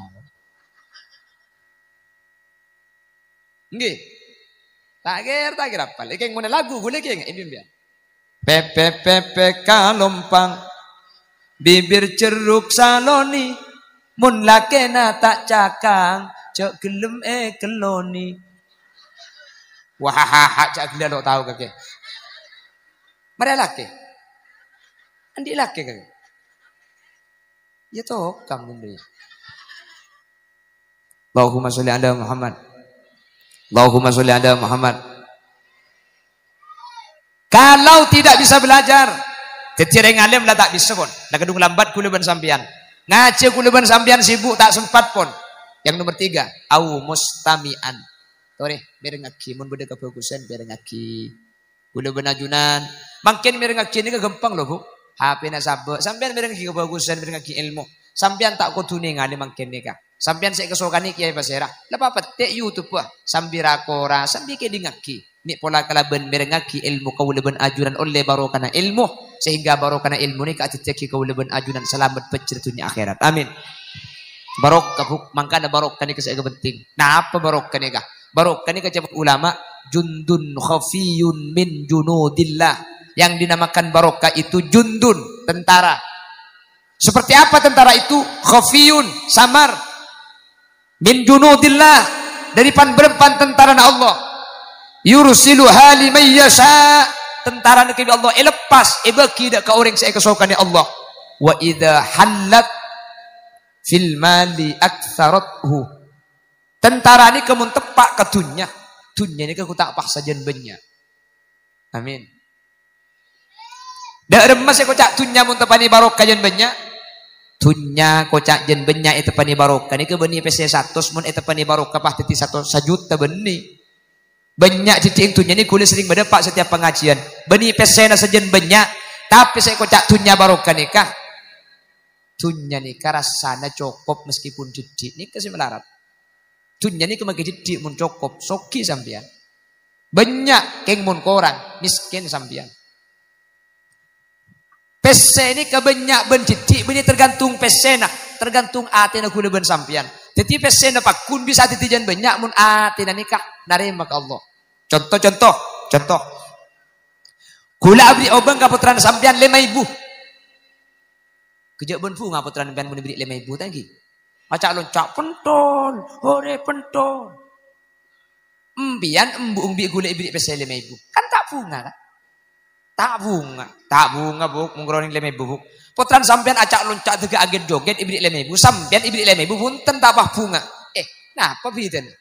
Ngghi. Ta' kèra, ta' kèra apal. Iki mon lagu, ghulâ iki ngghi, èmbi-èmbiyan. Pepe, pepe, kalompang, bibir jeruk saloni, mon lakèna ta' cakang, jhâ' ghellem èkelloni. Wah, jhâ' ghellâ' lo' tao kakè. Marè lakè. Andi' lakè kakè. Iyâ tokang mon rèya. Allahumma sholli ala Muhammad. Allahumma sholli ala Muhammad. Kalau tidak bisa belajar, dhâddhi orèng alèm la ta' bisa, pon. La kadhung lambat kaulâ bân sampèyan. Ngajhi kaulâ bân sampèyan sibuk ta' sempat, pon. Yang nomor tiga, au mustami'an. Torè, mèrengngaghi, mon bâdâ kabhâghusân, mèrengngaghi. Kaulâ bân ajunan, mangkèn mèrengngaghi nèka ghâmpang, lo, Bu'. H P-na sabâ', sampèyan mèrengngaghi kabhâghusân, mèrengngaghi èlmo. Sampèyan ta' kodhu nèngalè mangkèn nèka. Sampèyan sè èkasokanè kèyaè pasèra? La papettè' YouTube, wah, sambi ra-kora, sambi kèdingngaghi. Mè' pola kalabân mèrengngaghi èlmo kaulâ bân ajunan ollè barokana èlmo, sehingga barokana èlmo nèka adhâddhiyaghi kaulâ bân ajunan salamet pajhâr dhunnya akhèrat. Amin. Barokah, Bu', mangkana barokah nèka sè èkapenting. Napa barokah nèka? Barokah nèka ca'èpon ulama, "Jundun khafiyun min junudillah." Yang dinamakan barokah itu jundun, tentara. Seperti apa tentara itu? Khafiyun, samar. Min junudillah, dâri pan-bârâmpan tentarana Allah. Yursiluha liman yasha, tentara nèka bi' Allah èlepas, èbâghi dâ' ka orèng sè èkasokanè Allah. Wa idza hallat fil mali aktsarathu. Tentara nèka mon teppa' ka dhunnya, dhunnya nèka ghun ta' pas sajân bânnya'. Amin. Dâ' remma sè koca' dhunnya mon teppanè barokah jân bânnya'? Dhunnya koca' jân bânnya' èteppanè barokah nèka bânnè pèssè satos, mon èteppanè barokah pas dhâddhi satos sajuta bânnè. Bânnya' dhâddhi'in dhunnya nèka ghulâ serrèng bâdâ, Pa', setiap pangajiân. Bânnè pèssèna sajân bânnya', tapè sè koca' dhunnya barokah nèka, dhunnya nèka rassana cokop meskipun dhâddhi'. Nèka sè malarat. Dhunnya nèka maghi dhâddhi' mon cokop, soghi sampèyan. Bânnya' kèng mon korang, mèskèn sampèyan. Pèssè nèka bânnya' bân dhâddhi' bânnè tergantung pèssèna, tergantung atèna ghulâ bân sampèyan. Dhâddhi pèssèna paggun bisa dhâddhi jân bânnya' mon atèna nèka narèma ka Allah. Conto, conto, conto. Ghulâ aberri' obâng ka pottrana sampèyan lèma èbu. Ghâjâ' bân bhunga pottrana sampèyan mon èberri' lèma èbu, ta' ènggi? Aca'-lonca', pentol, orè pentol. Empèyan embu'eng bi' ghulâ èberri' pèssè lèma èbu. Kan ta' bhunga, kan? Ta' bhunga. Ta' bhunga, Bu', mon kèra onèng lèma èbu, Bu'. Pottrana sampèyan aca'-lonca' dâgâ' aget-jogèt èberri' lèma èbu, sampèyan èberri' lèma èbu, bhunten ta' pas bhunga. Eh, napa bhidhâna?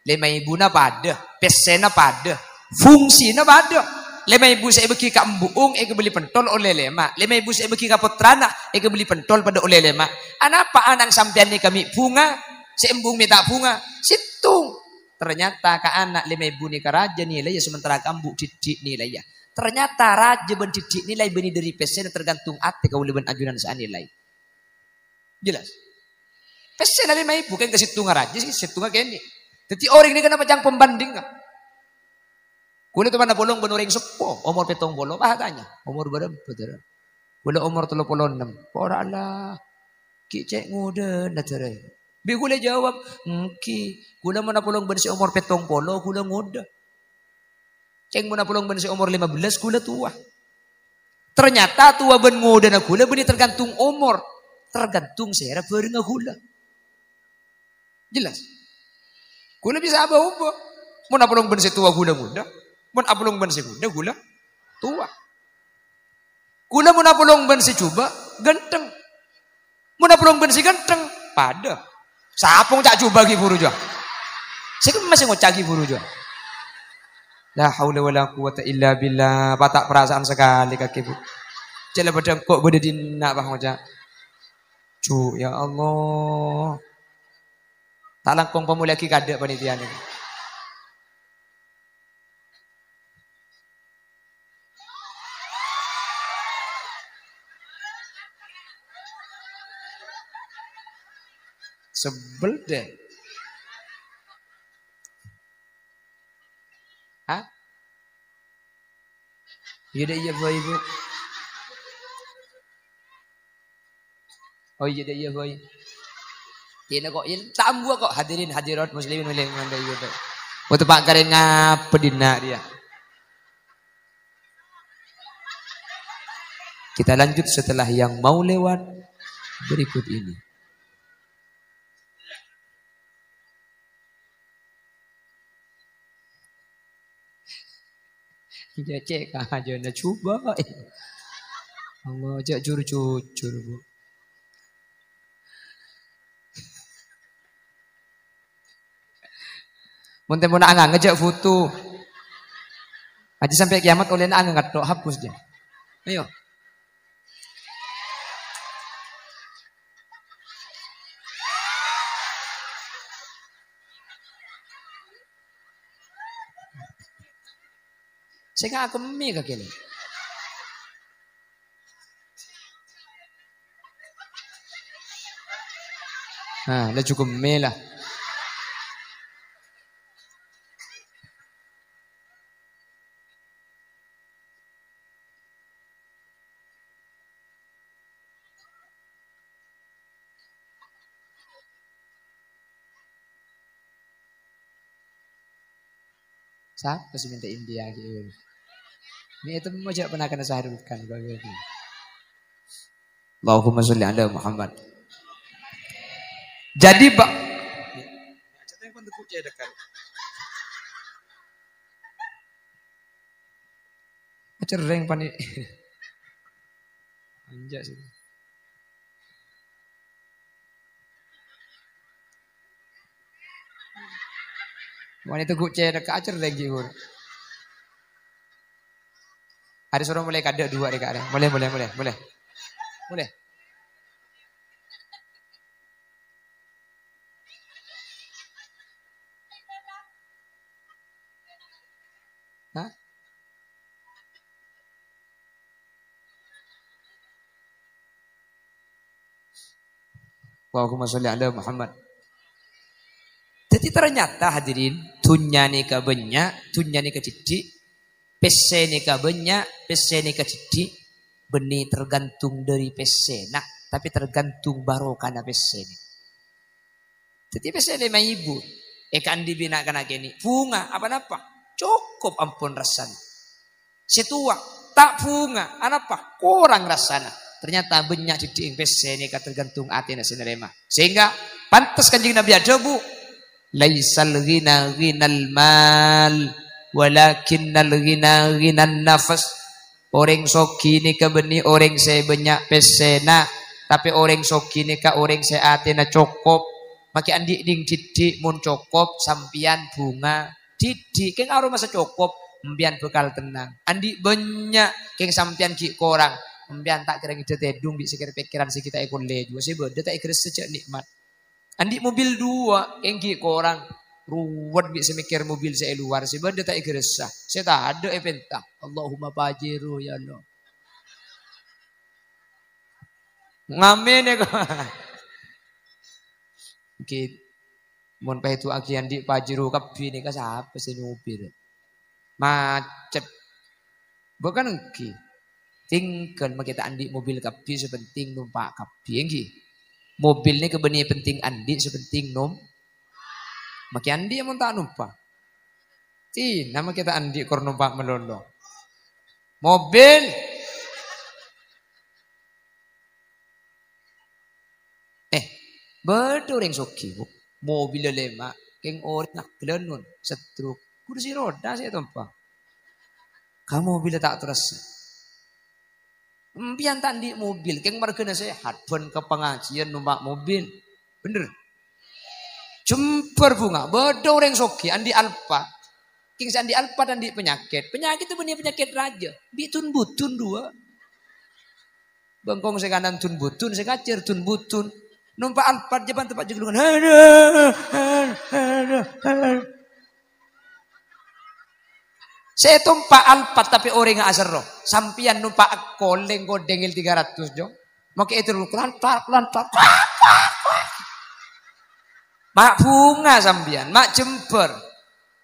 Lèma èbuna padâ, pèssèna padâ, fungsina padâ. Lèma èbu sè èbâghi ka embu'eng èkabelli pentol ollè lèma'. Lèma èbu sè èbâghi ka pottrana èkabelli pentol padâ ollè lèma'. Anapa ana' sampèyan nèka mè' bhunga, sè embu'eng mè' ta' bhunga? Sèttong. Ternyata ka ana' lèma èbu nèka rajâ nilaiyâ, sementara ka embu' dhâddhi' nilaiyâ. Ternyata rajâ bân dhâddhi' nilaiyâ bânnè dâri pèssèna, tergantung atè kaulâ bân ajunan sè anilaiyâ. Jelas? Pèssèna lèma èbu, kèng ka sèttonga rajâ, sè sèttonga kènè'. Dhâddhi orèng nèka napa ca'na pambhândhingnga? Kaulâ toman apolong bân orèng seppo, omor pèttong polo, pas atanya, "Omor bârâmpa, Dârâ?" "Kaulâ omor tello polo ennem." "Pora la, ghi' cè' ngodâna, Dârâ." Bi' kaulâ jâwâb, "Èngghi, kaulâ mon apolong bân sè omor pèttong polo, kaulâ ngodâ. Kèng mon apolong bân sè omor lèma bellâs, kaulâ towa." Ternyata towa bân ngodâna kaulâ bânnè tergantung omor, tergantung sèra bhârengnga kaulâ. Jelas? Kaulâ bisa abâ-obâ. Mon apolong bân sè towa kaulâ ngodâ, mon apolong bân sè ngodâ kaulâ towa. Kaulâ mon apolong bân sè jhubâ', ghântheng. Mon apolong bân sè ghântheng, padâ. Sapa ngoca' jhubâ' ghi' bhuru jâ? Sè kemma sè ngoca' ghi' bhuru jâ? La haula wala quwwata illa billah. Pata' perasaan sakalè kakè, Bu. Cè' la bâdâ engko' bâdâ dinna' pas ngoca'. Ju, ya Allah. Ta' langkong pamolèyaghi kadâ' panitiana. Sebel deh. Hah? Iyâ dâ' iyâ, Boy, Bu. Oh iyâ dâ' iyâ, Boy. Dina kok, iyâ, ta' ambuwâ kok, hadirin hadirat muslimin wal mu'minat, iyâ, Bu. Mau teppa' karè ngapa dinna' rèya? Kita lanjut setelah yang mau lewat berikut ini. Jhâ' cè' kajâna jhubâ'. Allah, jhâ' jur-jujur, Bu. Mon tempona angangen, jhâ' foto. Ajjhâ' sampè' kiamat ollèna angangen tok, hapus jhâ'. Ayo. Sè ngakemmè ka kènè'. Nah, laju kemmè la. Sapa sè mènta India ghi'? Mè' ètemmo jhâ' ponakanna Sahrul Khan, kok ghi'. Allahumma sholli ala Muhammad. Jadi, Pak, acerrèng pani'. Anja' sih. Mon ètegghu' cèthagghâ acerrèng ghi' bhuru. Arè soro molè kadâ' duwâ' rè, Kak, rè. Molè, molè, molè, molè. Molè. Hah? Allahumma sholli ala Muhammad. Jadi ternyata hadirin, dhunnya nèka bânnya', dhunnya nèka cèdhi', pèssè nèka bânnya', pèssè nèka cèdhi', bânnè tergantung dâri pèssèna, tapè tergantung barokana pèssè nèka. Dhâddhi pèssè lèma èbu, èkaandi' bi' na'-kana' kènè', bhunga apa napa? Cokop ampon rassana. Sè towa, ta' bhunga, anapa? Korang rassana. Ternyata bânnya' dhâddhi'eng pèssè nèka tergantung atèna sè narèma. Sehingga pantes Kanjeng Nabi adhâbu, "Laisal ghina ghinal mal, walakinnal ghina ghinan nafas." Orèng soghi nèka bânnè orèng sè bânnya' pèssèna, tapè orèng soghi nèka orèng sè atèna cokop. Makè andi' dhing dhâddhi, mon cokop, sampèyan bhunga dhâddhi. Kèng aromasa cokop, sampèyan bhâkal tennang. Andi' bânnya', kèng sampèyan ghi' korang, sampèyan ta' kèra ngèdhâ tèdung bi' sè kèr-pèkkèran sè ghi' ta' èkollè jhuwâ, sè bâdâ ta' èkarassa jhâ' nè'mat. Andi' mobil duwâ', kèng ghi' korang. Ruwet bi' sè mèkkèr mobil sè è lowar, sè bâdâ ta' èkarassa, sè tadâ' èpènta. Allahumma Pajero, ya Allah. Ngamèn, ya, kok. Ènggi, mon paèdu'aghi andi' Pajero kabbhi nèka sapa sè nyopir? Macet. Bukan ènggi. Tinggal makè ta' andi' mobil kabbhi, sè penting nompa' kabbhi, ènggi. Mobil nèka bânnè penting andi', sè penting nom-, makè andi' mon ta' nompa'. Tina makè ta' andi' kor nompa' malolo. Mobil. Eh, bâdâ orèng soghi, Bu. Mobilla lèma', kèng orèngnga ghâlânon, stroke. Kursi roda sè ètompa. Ka mobilla ta' terros. Empèyan ta' andi' mobil, kèng marghâna sehat, bân ka pangajiân nompa' mobil. Bhender? Jembhâr bhunga, bâdâ orèng soghi, andi' Alphard. Kèng sè andi' Alphard andi' panyakèt. Panyakèt itu bânnè panyakèt rajâ. Bi' dun-budun duwâ'. Bengkong sè kanan dun-budun, sè kacèr dun-budun. Nompa' Alphard jhâ' bân teppa' jhâglungan. Sè ètompa' Alphard tapè orèngnga aserro. Sampèyan nompa' èkolèng kodèng L tiga ratus, Jong. Makè èterro, "Lantar, lantar." Ma' bhunga sampèyan, ma' jembhâr.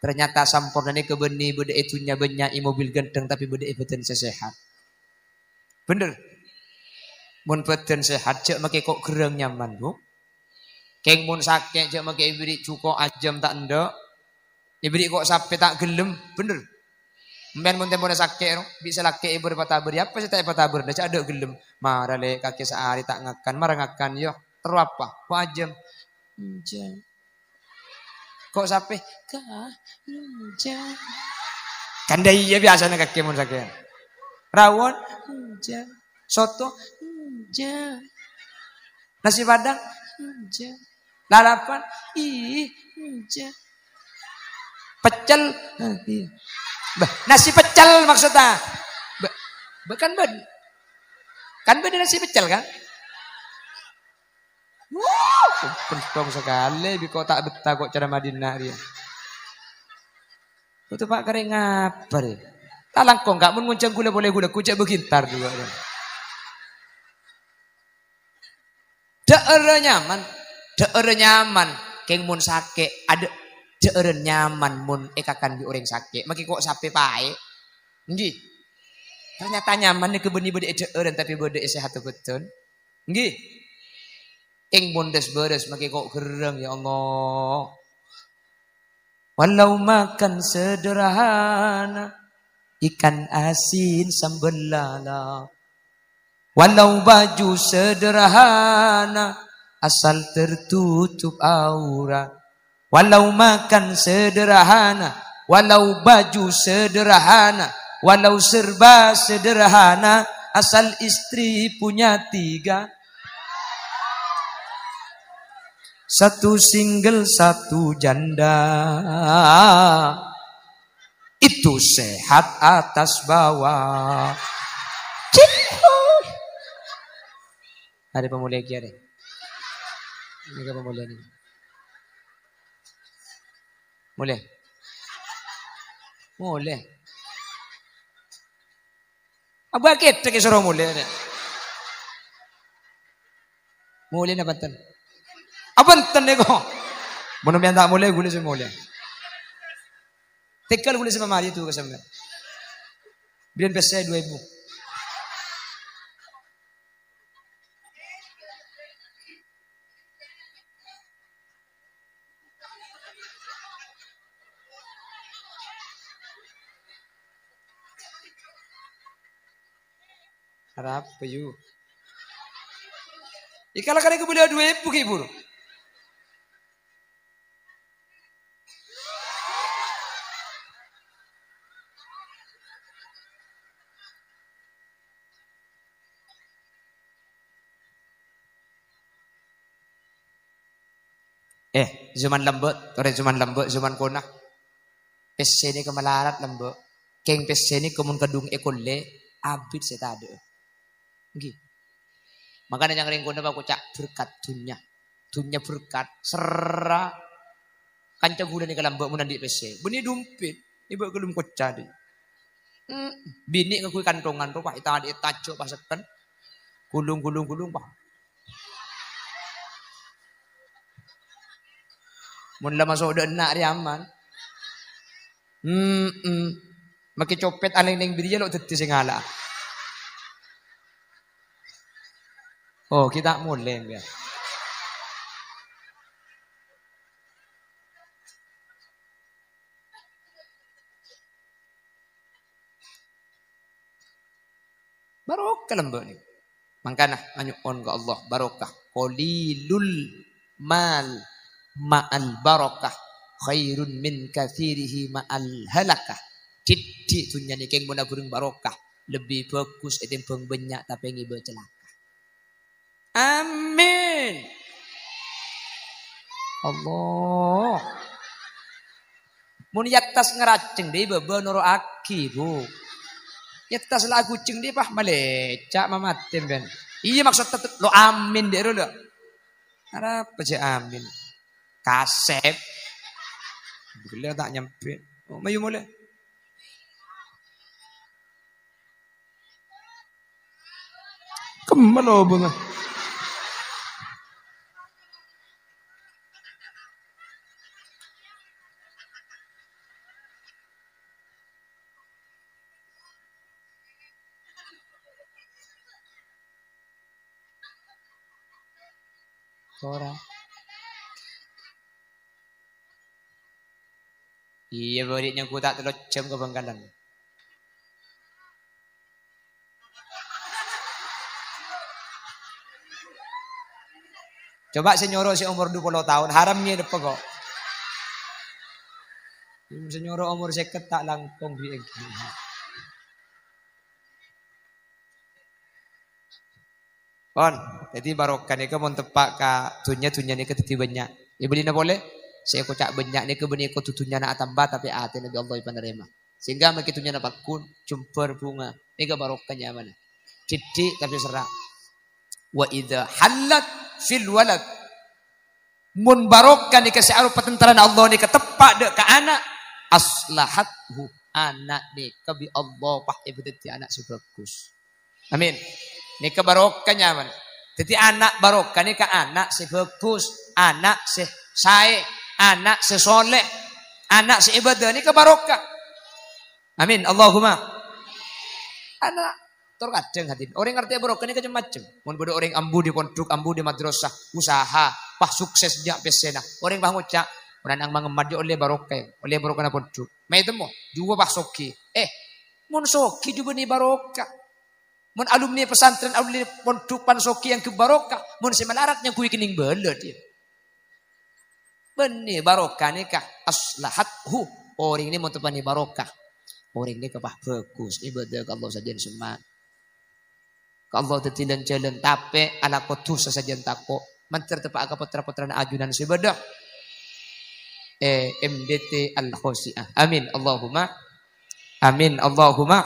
Ternyata samporna nèka bânnè bâdâ è dhunnya bânnya', è mobil ghântheng, tapè bâdâ è bâdân sè sehat. Bhender? Mon bâdân sehat, jhâ' makè ko' gherrâng nyaman, Bu. Kèng mon sakè', jhâ' makè èberri' jhuko' ajâm ta' endâ'. Èberri' ko' sapè ta' ghellem, bhender? Empèyan mon tempona sakè', ro, bi' sè lakè' èbâr patabâr, apa sè ta' èpatabâr, dâ' jhâ' adâ' ghellem. Mara, Lè', kakè saarè ta' ngakan, mara ngakan, yo. Terro apa? Ko' ajâm. Enjâ'. Ko' sapè? Ka, enjâ'. Kan dâ' iyâ biyasana kakè mon sakè'. Rawon? Enjâ'. Soto? Enjâ'. Nasi padang? Enjâ'. Lalapan? Ih, enjâ'. Pecel? Ah, iyâ. Bah, nasi pecel maksudnya. Bah, bah, kan bâd-, kan bâdâ nasi pecel, kan? Wuh, pentong sakalè, bi' ko' ta' bettah ko' cara Madinah rèya. Itu Pak karè ngapa rè? Ta' langkong, Kak, mon ngonjhâng ghulâ polè ghulâ, ghu jhâ' bâghintar juga, rè. Dhâ'ârâ nyaman, dhâ'ârâ nyaman, kèng mon sakè', adâ' dhâ'ârân nyaman mon èkakan bi' orèng sakè', makè ko' sapè paè. Ènggi. Ternyata nyaman nèka bânnè bâdâ è dhâ'ârân, tapè bâdâ è sehatta bhâdhân. Ènggi. Kèng mon dâs-bârâs makè ko' gherrâng, ya Allah. Walau makan sederhana, ikan asin sambal lalap. Walau baju sederhana, asal tertutup aurat. Walau makan sederhana, walau baju sederhana, walau serba sederhana, asal istri punya tiga. Satu single, satu janda. Itu sehat atas bawah. Cihuy. Arè pamolè ghi, arè. Nèka pamolè nèka. Molè. Molè. Abâ' kètè kè soro molè, arè. Molè napa enten? Apa enten nèko? Mon sampèyan ta' molè, ghulâ sè molè. Tèngghâl ghulâ sè pamarè itu ka sampèyan. Bèrri'an pèssè dua èbu. Arapa, yu? Èkala-kala kabâlâ dua èbu ghi' buru. Eh, zaman lambâ', torè zaman lambâ', zaman kona. Pèssè nèka malarat lambâ'. Kèng pèssè nèka mon kadhung èkollè, abit sè tadâ'â. Ènggi. Mangkana nyang rèng kona pakoca' berkat dhunnya. Dhunnya berkat, serra kanca ghulâ nèka lambâ' mon andi' pèssè. Bânnè dompèt, èbâ' ghâlem koca' dhi'. Hmm, binè' ngangghuy kanthongan, rowa ètadhi'i tajâ' pasekken. Gulung, gulung, gulung, wah. Mon la maso' dâ' enna' rè aman. Mm-mm. Make copet alèng-lèng bâriyâ lo' dhâddhi sè ngala'a. Oh, kita molè, ya. Barokah lambâ' nèko. Mangkana, anyo'on ka Allah barokah. Qalilul mal ma'al barakah khairun min katsirihi ma'al halakah. Dhâddhi, dhunnya nèko mon abhurung barokah, lebbi bhâghus ètèmbhâng bânnya' tapè ngibâ calaka. Amin. Allah. Mon è attas ngarajeng dhi bâbâ noro'aghi, Bu. È attas la aghujeng dhi, pas malèca' mamatè, Ben. Iyâ, maksod tetep lo amin dhi, lo. Arapa jhâ' amin? Kasèp. Ghellâ' ta' nyampe. Oh, mayu molè. Kemmel obângnga. Ora. Iyâ, bâdâ nyengko ta' tello jam ka Bangkalan. Coba sè nyoro sè omor dua puluh taon, haram nyè deppa kok. Sè nyoro omor sèket ta' langkong bi' ènggi. Pon, dhâddhi barokah nèka mon teppa' ka dhunnya, dhunnya nèka dhâddhi bânnya'. Èbellina polè, sè èkoca' bânnya' nèka bânnè kodhu dhunnyana atamba, tapè atèna bi' Allah èpanarèma. Sehingga makkè dhunnyana paggun, jembhâr bhunga. Nèka barokah nyamana. Dhidhi' tapè serra'. Wa idza hallat fil walad. Mon barokah nèka sè aropa tantarana Allah nèka teppa' dâ' ka ana', aslahathu, ana' nèka bi' Allah pas èpadhâddhi ana' sè bhâghus. Amin. Nèka barokah nyamana. Dhâddhi ana' barokah nèka ana' sè bhâghus, ana' sè saè, ana' sè soleh, ana' sè ibadah nèka barokah. Amin. Allahumma. Ana' tor kadhâng hadirin. Orèng ngartè barokah nèka cem-macem. Mon bâdâ orèng ambu dâri pondhuk, ambu dâri madrasah, usaha, pas sukses jhâ' pèssèna. Orèng pas ngoca', "Mon ana' mangemmat jhâ' ollè barokah, ollè barokahna pondhuk." Mè' temmo, jhuwa pas soghi. Eh, mon soghi jhâ' bânnè barokah. Mon alumni pesantren, alumni pondhuk pan soghi èyanggep barokah, mon sè malarat nyangghuy kennèng bâlâ dhiyâ. Bânnè barokah nèka aslahathu, orèng nè mon teppanè barokah. Orèng nèka pas bhâghus, ibadah ka Allah sajân semma'. Ka Allah dhâddhi lan-jhâlân, tapè alako dhusa sajân tako'. Mandhâr teppa'a ka pottra-pottrana ajunan sè bâdâ. Eh, M D T Al-Khosi'ah. Amin. Allahumma. Amin. Allahumma.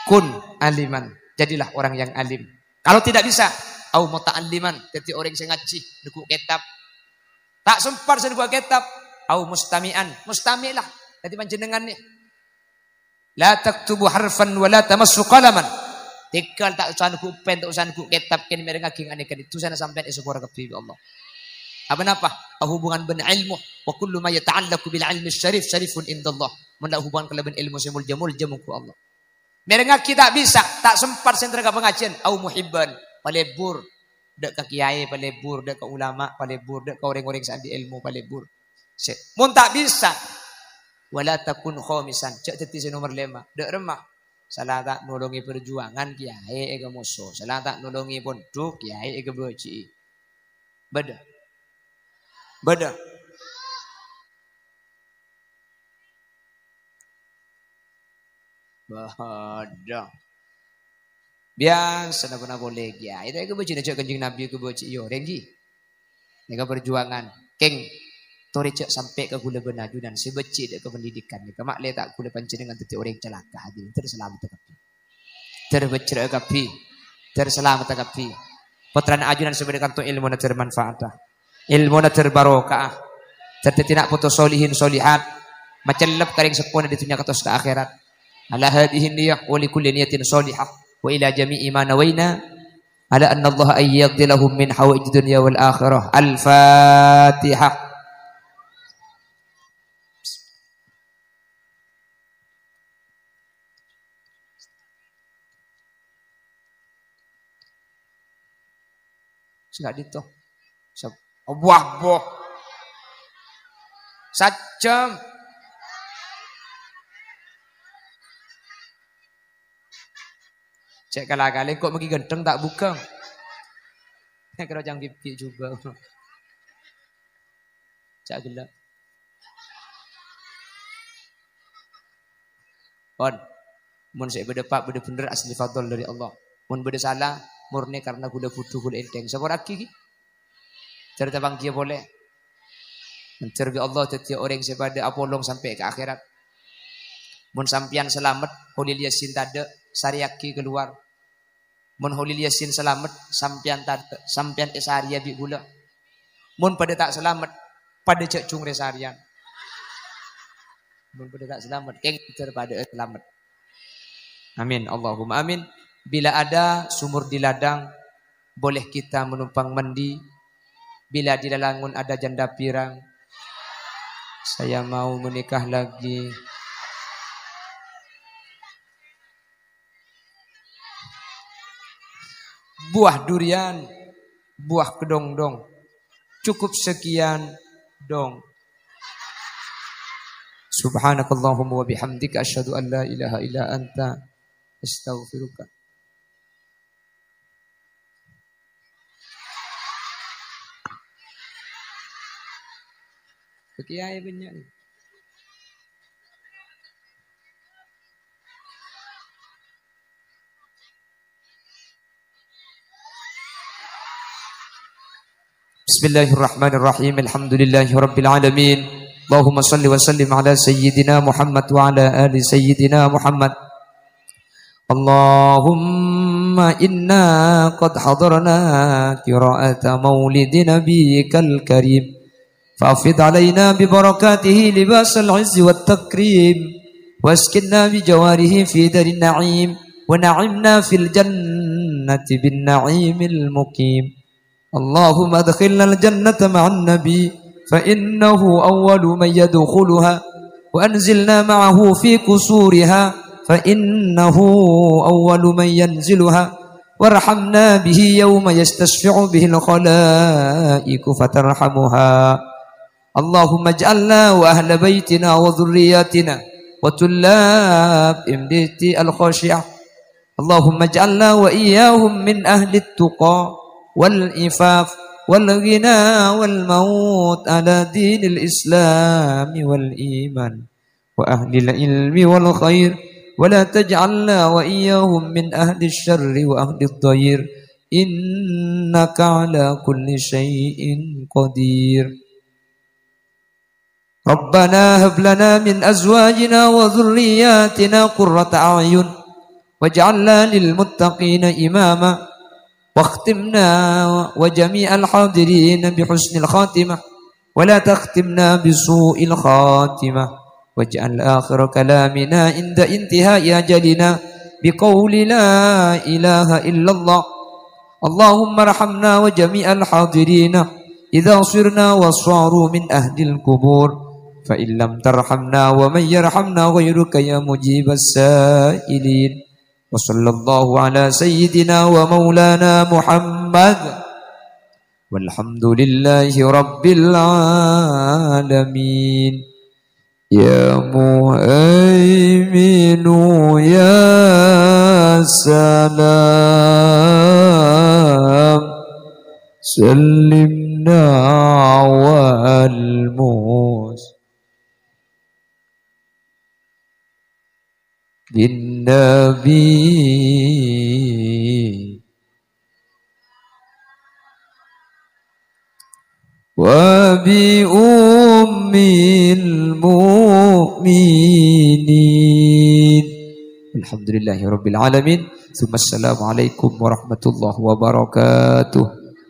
Kun aliman. Jadilah orang yang alim. Kalau tidak bisa, au muta'alliman. Dhâddhi orèng sè ngajhi, neggu' kètab. Ta' sempat sè neggu' kètab. Au mustami'an. Mustami' lah. Dhâddhi panjhennengngan nè. La taktubu harfan wa la tamassu qalaman. Tèghâl ta' osa neggu' pèn, ta' osa neggu' kètab, kèng mèrengngaghi nganèka dhusana sampèyan èsapora kabbhi bi' Allah. Apa napa? Hubungan bân ilmu. Wa kullu ma yata'allaqu bil ilmi syarif syarifun indallah. Mon la hubungan kalabân ilmu sè molja, molja mongghu Allah. Mèrengngaghi ta' bisa, ta' sempat sè entar ka pangajiân, au muhibban, palebur. Dâ' ka kiyaè palebur, dâ' ka ulama palebur, dâ' ka orèng-orèng sè andi' ilmu palebur. Sè, mon ta' bisa, wala takun khamisan, jhâ' dhâddhi sè nomer lèma'. Dâ' remma, sala ta' nolongè parjuangan kiyaè èkamoso, sala ta' nolongè pondhuk kiyaè èkabâji'i. Bâdâ. Bâdâ. Bâdâ. Biyasana ponapa polè kiyaè, ta' èkabâji'i jhâ' Kanjeng Nabi èkabâji'i orèng, ghi. Nèka parjuangan. Kèng, torè jhâ' sampè' ka ghulâ bân ajunan sè bâjhi dâ' ka pendidikan. Nèka ma'lè ta' ghulâ panjhennengngan dhâddhi orèng calaka, hadirin. Dhâr salamet kabbhi. Dhâr bhâjjhrâ'â kabbhi. Dhâr salamet kabbhi. Pottrana ajunan sè bâdâ kanto ilmuna dhâr manfaata. Ilmuna dhâr barokah. Dhâr dhâddhi na' poto solihin solihat. Macellep ka rèng seppona è dhunnya kantos ka akhèrat. Ala hadhihi niyah wa li kulli niyatin sholihah. Wa ila jami'i ma nawaina. Ala anna Allah an yaqdi lahum min hawaij dunya wal akhirah. Al-Fatihah. Sè ka'dinto. Sab-, wah, boh. Sajjhâm. Cè' kala-kala, kok manggi ghântheng ta' bhughâng. Karo canggibi jhubâ'. Ca' ghellâ'. Pon. Mon sè bâdâ pa', bâdâ bhendher asli fadl dâri Allah. Mon bâdâ sala, murni karna ghulâ budhu, ghulâ ènthèng. Saporaghi, ghi. Jhâr tapanggiyâ polè. Ènjhâr bi' Allah dhâddhiyâ orèng sè padâ apolong sampè' ka akhèrat. Mon sampèyan salamet, Kholil Yasin tadâ', sarèyaghi kalowar. Mon Kholil Yasin salamet, sampèyan tadâ', sampèyan èsarèya bi' ghulâ. Mon padâ ta' salamet, padâ jhâ' jhung rè-sarèyan. Mon padâ ta' salamet, kèng ènjhâr padâ'â salamet. Amin, Allahumma amin. Bila ada sumur di ladang, boleh kita menumpang mandi. Bila di Lalangun ada janda pirang, saya mau menikah lagi. Buah durian, buah kedondong. Cukup sekian dong. Subhanakallahumma wa bihamdika, asyhadu an la ilaha illa anta, astaghfiruka. Kiyaè bânnya' nè. Bismillahirrahmanirrahim. Alhamdulillahirabbil alamin. Allahumma shalli wa sallim ala sayyidina Muhammad wa ala ali sayyidina Muhammad. Allahumma inna qad hadarna qira'ata maulidi nabiyyikal karim. Fa'fid alaina bi barakatihi libasal izzi wat takrim. Waskinna bi jawarihi fi darin na'im. Wa na'imna fil jannati bin na'imil muqim. Allahumma adkhilnal jannata ma'an nabi, fa innahu awwalu man yadkhuluha, wa anzilna ma'ahu fi qusuriha, fa innahu awwalu man yanziluha, warhamna bihi yawma yastasyafi'u bihil khalaiqu fatarhamuha. Allahumma ij'alna wa ahla baitina wa dzurriyyatina wa tullab M D T Al-Khasyiah. Allahumma ij'alna wa iyyahum min ahlit tuqa wal ifaf wal ghina wal maut ala dinil Islam wal iman wa ahlil ilmi wal khair, wa la taj'alna wa iyyahum min ahlis syarri wa ahlid dhair, innaka ala kulli syai'in qadir. Rabbana hab lana min azwajina wa dzurriyyatina qurrata a'yun waj'alna lil muttaqina imama. Wakhtimna wa jami'al hadirin bi husnil khatimah. Wa la takhtimna bi su'il khatimah. Waj'al akhira kalamina inda intihai ajalina bi qawli la ilaha illallah. Allahumma rahamna wa jami'al hadirina idza sirna wa saru min ahlil qubur. Fa in lam tarhamna wa man yarhamna ghairuka ya mujibas sa'ilin. Wa sallallahu ala sayyidina wa maulana Muhammad. Walhamdulillahi rabbil alamin. Ya Muhaiminu ya Salam, sallimna wal mus bin Nabi wa bi ummil mu'minin. Alhamdulillahi rabbil alamin. Tsumma assalamualaikum warahmatullahi wabarakatuh.